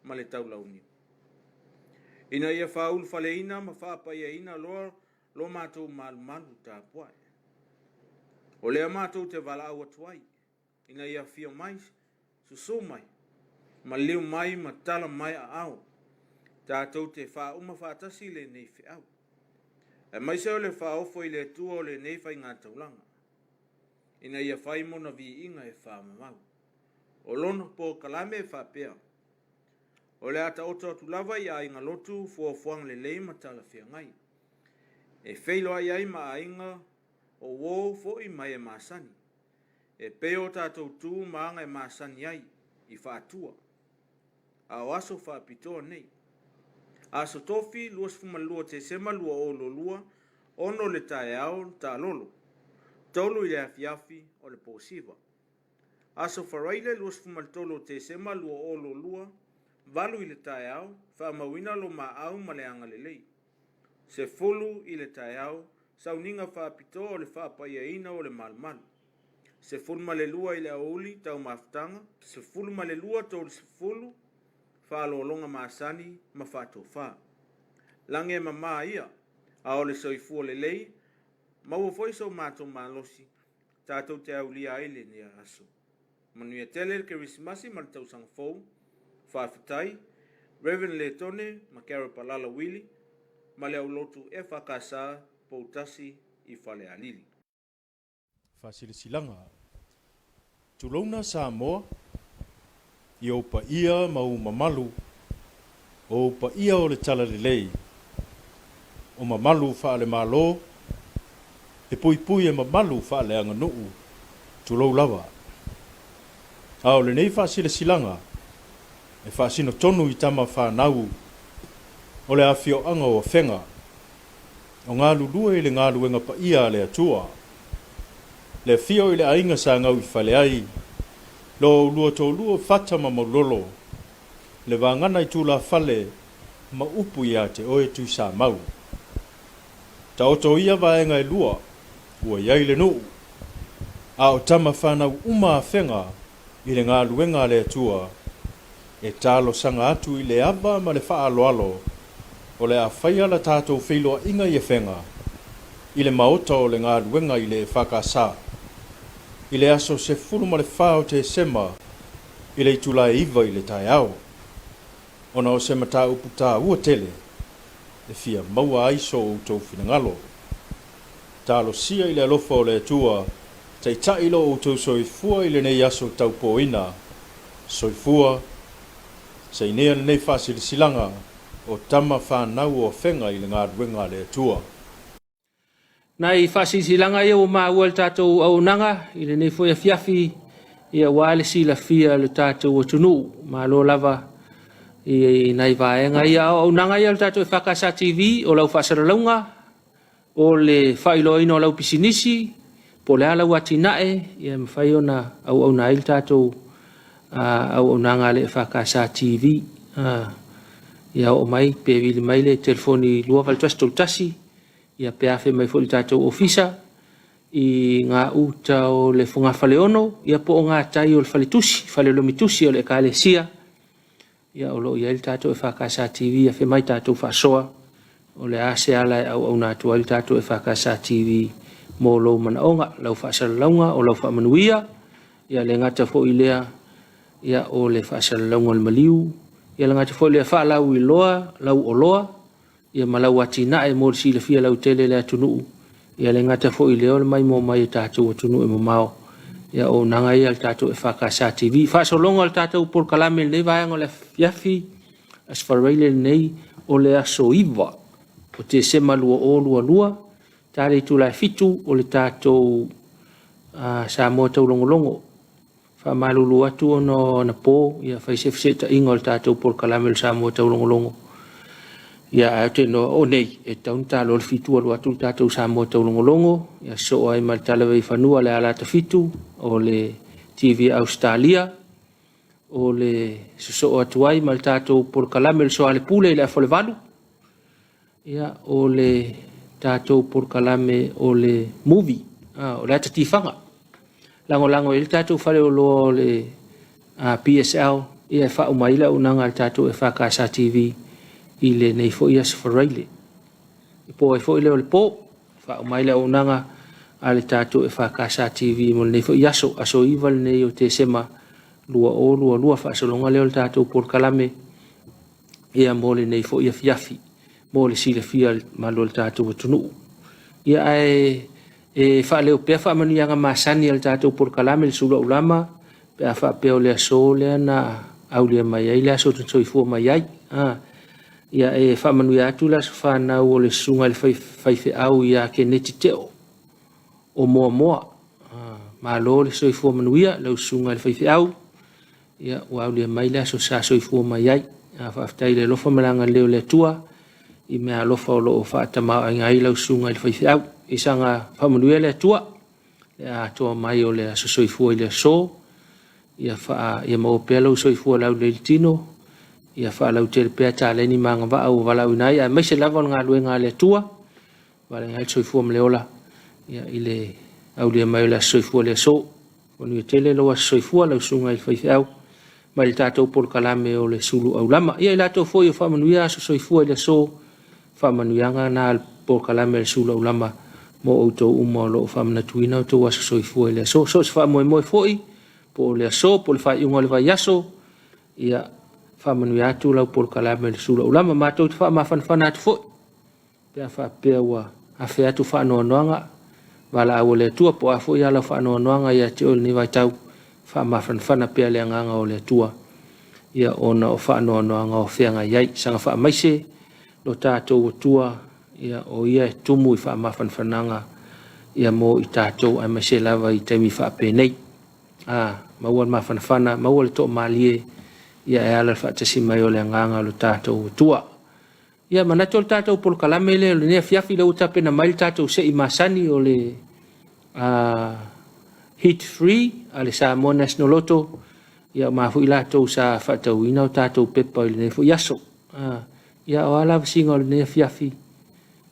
ma le Taulauniu. Ina ia faaulufaleina ma faapaiaina loa lo matou malumalu tapuai. O lea matou te valaau atu ai, ina ia afio mai, susu mai, maliu mai ma tala mai aao, tatou te faauma faatasi lenei feau. Aemaise o le faaofo i le Atua o lenei faigataulaga, ina ia fai mona viiga e faamamau. O lona polokalame e faapea, o le a taoto atu lava i aiga lotu fuafuaga lelei ma talafeagai, e feiloai ai ma aiga o uo foi ma e masani, e pei o tatou tu ma aga e masani ai i faatua, a o aso faapitoa nei. Aso Tofi 22 Tesema 2022, 6 le taeao taalolo, 3 i le afiafi o le posiva. Aso Faraile 23 o Tesema 2022, 8 i le taeao, faamauina lo maau ma le agalelei. 10 i le taeao, sauniga faapitoa o le faapaiaina o le malumalu. 12 i le aoauli, taumafataga. 12:30, faaaloaloga masani ma faatofa. Lagi e mama ia, a o le soifua lelei, maua foi so matou malosi tatou te aulia ai lenei aso. Manuia tele le Kerisimasi ma le tausaga fou. Faafetai, Reverend Letone ma Carol Palala Wili ma le aulotu EFKS Poutasi i Falealili. Faasilasilaga. Tulouna Samoa i ou paia ma ou mamalu, o ou paia o le Talalelei, o mamalu faale-Malo, e puipui e mamalu faaleaganuu, tulou lava. A o lenei faasilasilaga e faasino tonu i tama fanau o le afioaga o Afega, o galulue i le galuega paia a le Atua. Le afio i le aiga sa gau i fale ai, lo oulua toalua Fata ma Maulolo, le vagana i tulafale ma upu ia te oe Tuisamau. Taoto ia vaega e lua, ua i ai le nuu, a o tama fanau uma Afega i le galuega a le Atua, e talosaga atu i le ava ma le faaaloalo o le a faia la tatou feiloaiga i Afega i le maota o le galuega i le EFKS i le aso 14 o Tesema i le itula e 9 i le taeao, ona o se mataupu taua tele e fia maua ai so outou finagalo. Talosia i le alofa o le Atua, taitai lo outou soifua i lenei aso taupoina. Soifua. Sainea lenei faasilasilaga o tama fanau o Afega i le galuega a le Atua. Nai faasilasilaga ia ua maua i le tatou auaunaga i lenei foi afiafi, ia aua le silafia e le tatou atunuu. Malo lava i nai vaega ia. A o auaunaga ia a le tatou EFKS TV, o lau faasalalauga, o le faailoaina o lau pisinisi, po o le a lau atinae, ia e mafai ona auauna ai le tatou auaunaga a le EFKS TV. Ia oo mai pe vili mai le telefoni 28131, ia pe afe mai foi i le tatou ofisa i gauta o le Fogafaleono, ia po o gatai o le faletusi, fale lomitusi o le Ekalesia, ia o lo o i ai le tatou EFKS TV, afe mai tatou faasoa, o le a se ala e auauna atu ai le tatou EFKS TV mo lou manaoga, lau faasalalauga, o lau faamanuia, ia le gata foi lea, ia o le faasalalauga o le maliu, ia le gata foi lea faalauiloa lau oloa, ia ma lau atinae mo le silafia lautele e le atunuu, ia le gata foi i lea o le maimoa mai e tatou atunuu e mamao, ia o auaunaga ia a le tatou EFKS TV. Faasologa o le tatou polokalame i lenei vaega o le afiafi, Aso Faraile lenei, o le aso 9 o Tesema 2022, ta le itula e 7 o le tatou Samoa Taulogologo. Faamalulu atu ona o anapo, ia fai se feseetaiga o le tatou polokalame o le Samoa Taulogologo. Ia, ae ou te iloa o nei, e tatau ona ta loa le fitu alu atu le tatou Samoa Taulogologo, ia sosoo ai ma le Tala Vaifanua a le Alata Fitu, o le TV Ausetalia, o le sosoo atu ai ma le tatou polokalame o le Soalepule i le afa o le 8, ia, o le tatou polokalame o le movie, o le ata tifaga. Lagolago i ai le tatou faleoloa o le PSL, ia e faauma ai le auaunaga a le tatou EFKS TV i lenei foi Aso Faraile. E po ai foi lea o le po, faauma ai le auaunaga a le tatou EFKS TV mo lenei foi aso, aso 9 lenei o Tesema 2022, faasologa lea o le tatou polokalame ia mo lenei foi afiafi, mo le silafia e le mamalu o le tatou atunuu. Ia ae e faaleo pea faamanuiaga masani a le tatou polokalame le Sulu Aulama pe a faapea o le aso lea na aulia mai ai le aso na soifua mai ai. A, ia e faamanuia atu le aso fanau o le susuga i le faifeau ia Keneti Teo o Moamoa. Malo le soifua manuia lau susuga i le faifeau. Ia, ua aulia mai le aso sa soifua mai ai. A faafetai i le alofa ma le agalelei o le Atua i mea alofa o lo o faatamaoaiga ai lau susuga i le faifeau. I saga faamanuia le Atua le atoa mai o le aso soifua i le aso. Ia, faa, ia maua pea lou soifua laulelei i le tino. Ia faalautele pea taleni ma agavaa ua valaauina ai, aemaise lava o le galuega a le Atua. Valaauina ai le soifua ma le ola ia, i le aulia mai o le aso soifua i le aso. Manuia tele lou aso soifua lau susuga i le faifeau mai le tatou polokalame o le sulu aulama. Ia i latou foi o faamanuia aso soifua i le aso, faamanuiaga na a le polokalame a le sulu aulama mo outou uma o lo o faamanatuina outou aso soifua i le aso. So o se faamoemoe foi, po o le aso, po o le faaiuga o le vaiaso, ia faamanuia atu lau polokalame i le sulu aulama. Matou te faamafanafana atu foi pe a faapea ua afe atu faanoanoaga valaau a le Atua, po o a foi ala o faanoanoaga ia te oe i lenei vaitau, faamafanafana pea le agaga o le Atua, ia ona o faanoanoaga o feagai ai. Saga faamaise lo tatou Atua, ia o ia e tumu i faamafanafanaga ia mo i tatou, aemaise lava i taimi faapenei. A, maua le mafanafana, maua le toamalie, ia e ala le faatasi mai o le agaga o lo tatou Atua. Ia manatu o le tatou polokalame lea o lenei afiafi lea ua tapena mai le tatou se'i masani o le Hit Free a le Samoa National Lotto. Ia o ma foi latou sa faatauina o tatou pepa i lenei foi aso. Ia o a lavasiga o lenei afiafi,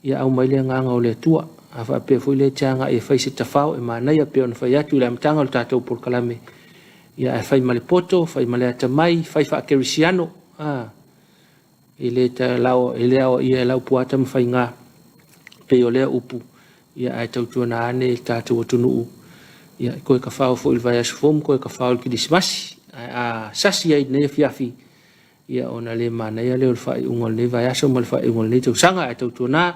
ia aumai le agaga o le Atua. A faapea foi lea e te agai e fai se tafao e manaia pei ona fai atu i le amataga o le tatou polokalame. Ia ae fai ma le poto, fai ma le atamai, fai faakerisiano. E le talao, e le aoaia e lau puata ma faiga, pei o lea upu, ia ae tautuana ane le tatou atunuu, ia e toe kafao foi i le vaiaso fou ma toe kafao i le Kerisimasi. Ae a sasi ai i lenei afiafi, ia ona le manaia lea o le faaiuga o lenei vaiaso ma le faaiuga o lenei tausaga. Ae tautuana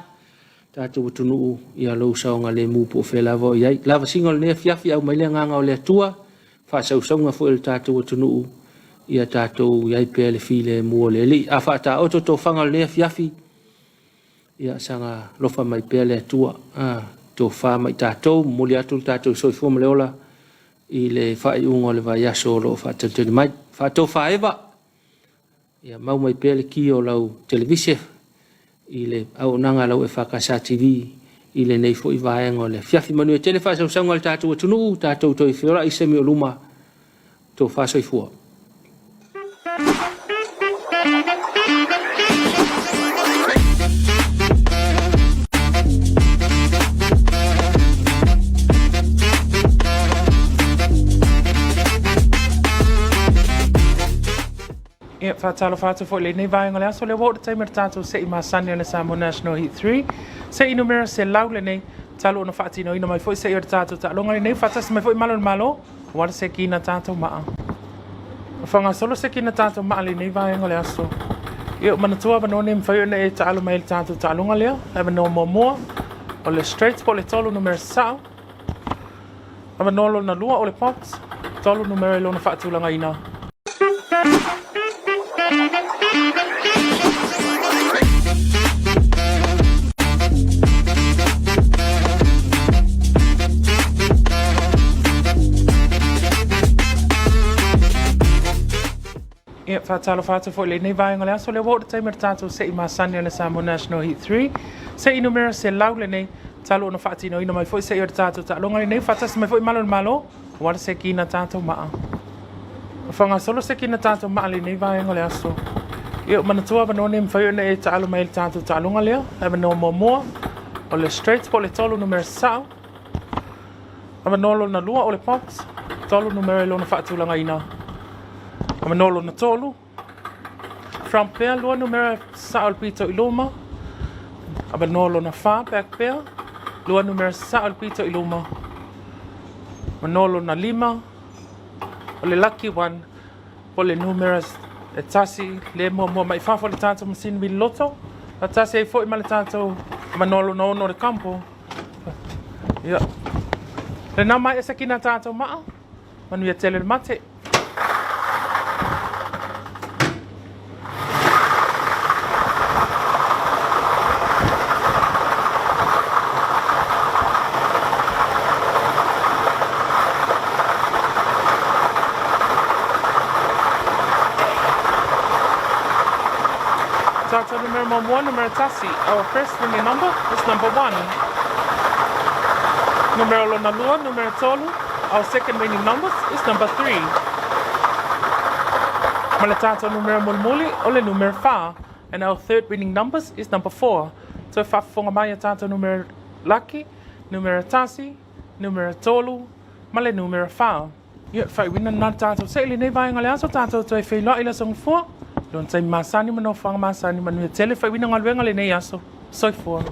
tatou atunuu, ia lou saogalemu po o fea lava o i ai. Lavasiga o lenei afiafi, aumai le agaga o le Atua, faasausauga foi a le tatou atunuu, ia tatou i ai pea le filemu o le Alii. A faataoto tofaga o lenei afiafi, ia saga alofa mai pea le Atua, a, tofa ma i tatou, momoli atu le tatou soifua ma le ola i le faaiuga o le vaiaso o lo o faatalitali mai. Faatofa Eva, Ia mau mai pea le ki o lau televise i le auaunaga a lau EFKS TV i lenei foi vaega o le afiafi. Manuia tele faasausauga a le tatou atunuu, tatou toe feorai i se taimi o luma. Tofa soifua. Ia, faatalofa atu foi i lenei vaega o le aso, lea ua oo le taimi o le tatou se'i masani o le Samoa National Heat 3, se'i numera 100 lenei, talu ona faatinoina mai foi se'i o le tatou taaloga lenei, faatasi mai foi Malo o le Malo, aua le sekiina tatou maa. Ua faagasolo sekiina tatou maa lenei vaega o le aso. Ia, ua manatua avanoa nei e mafai ona e taalo mai ai i le tatou taaloga lea, le avanoa muamua, o le straight po o le tolu numera sasao, Avanoa lona lua o le box, tolu numera i lona faatulagaina. Ia, faatalofa atu foi i lenei vaega o le aso, lea ua oo le taimi o le tatou se'i masani o le Samoa National Heat 3. Se'i numera 100 lenei, talu ona faatinoina mai foi se'i o le tatou taaloga lenei, faatasi mai foi Malu o le Malo, aua le sekiina tatou maa. Ua faagasolo sekiina tatou maa i lenei vaega o le aso. Ia, ua manatua avanoa nei e mafai ona e taalo mai ai i le tatou taaloga lea, le avanoa muamua, o le straight po o le tolu numera sa'o, Avanoa lona lua o le box, tolu numera i lona faatulagaina. Avanoa lona tolu, front pair, lua numera sa'o i le pito i luma. Avanoa lona fa, back pair, lua numera sa'o i le pito i luma. Avanoa lona lima, o le lucky one, po o le numera e tasi le muamua mai fafo i le tatou masini vili loto. Faatasi ai foi ma le tatou avanoa lona ono o le kampo. Ia. Lena mai e sakina tātou maa. Manuia tele le mate. Tātou numera muamua, numera tasi. Our first winning number is number 1. Numera lona lua, numera tolu. Our second winning numbers is number 3. Ma le tātou numera mulimuli, o le numera 4. And our third winning numbers is number 4. Toe faafofoga mai a tātou numera laki, numera tasi, numera tolu, ma le numera 4. Ia, faaiuina lena le tātou seʻi lenei vaega o le aso, tātou toe feiloai i le aso gafua, lona taimi masani ma nofoaga masani, manuia tele faaiuina galuega lenei aso. Soifua.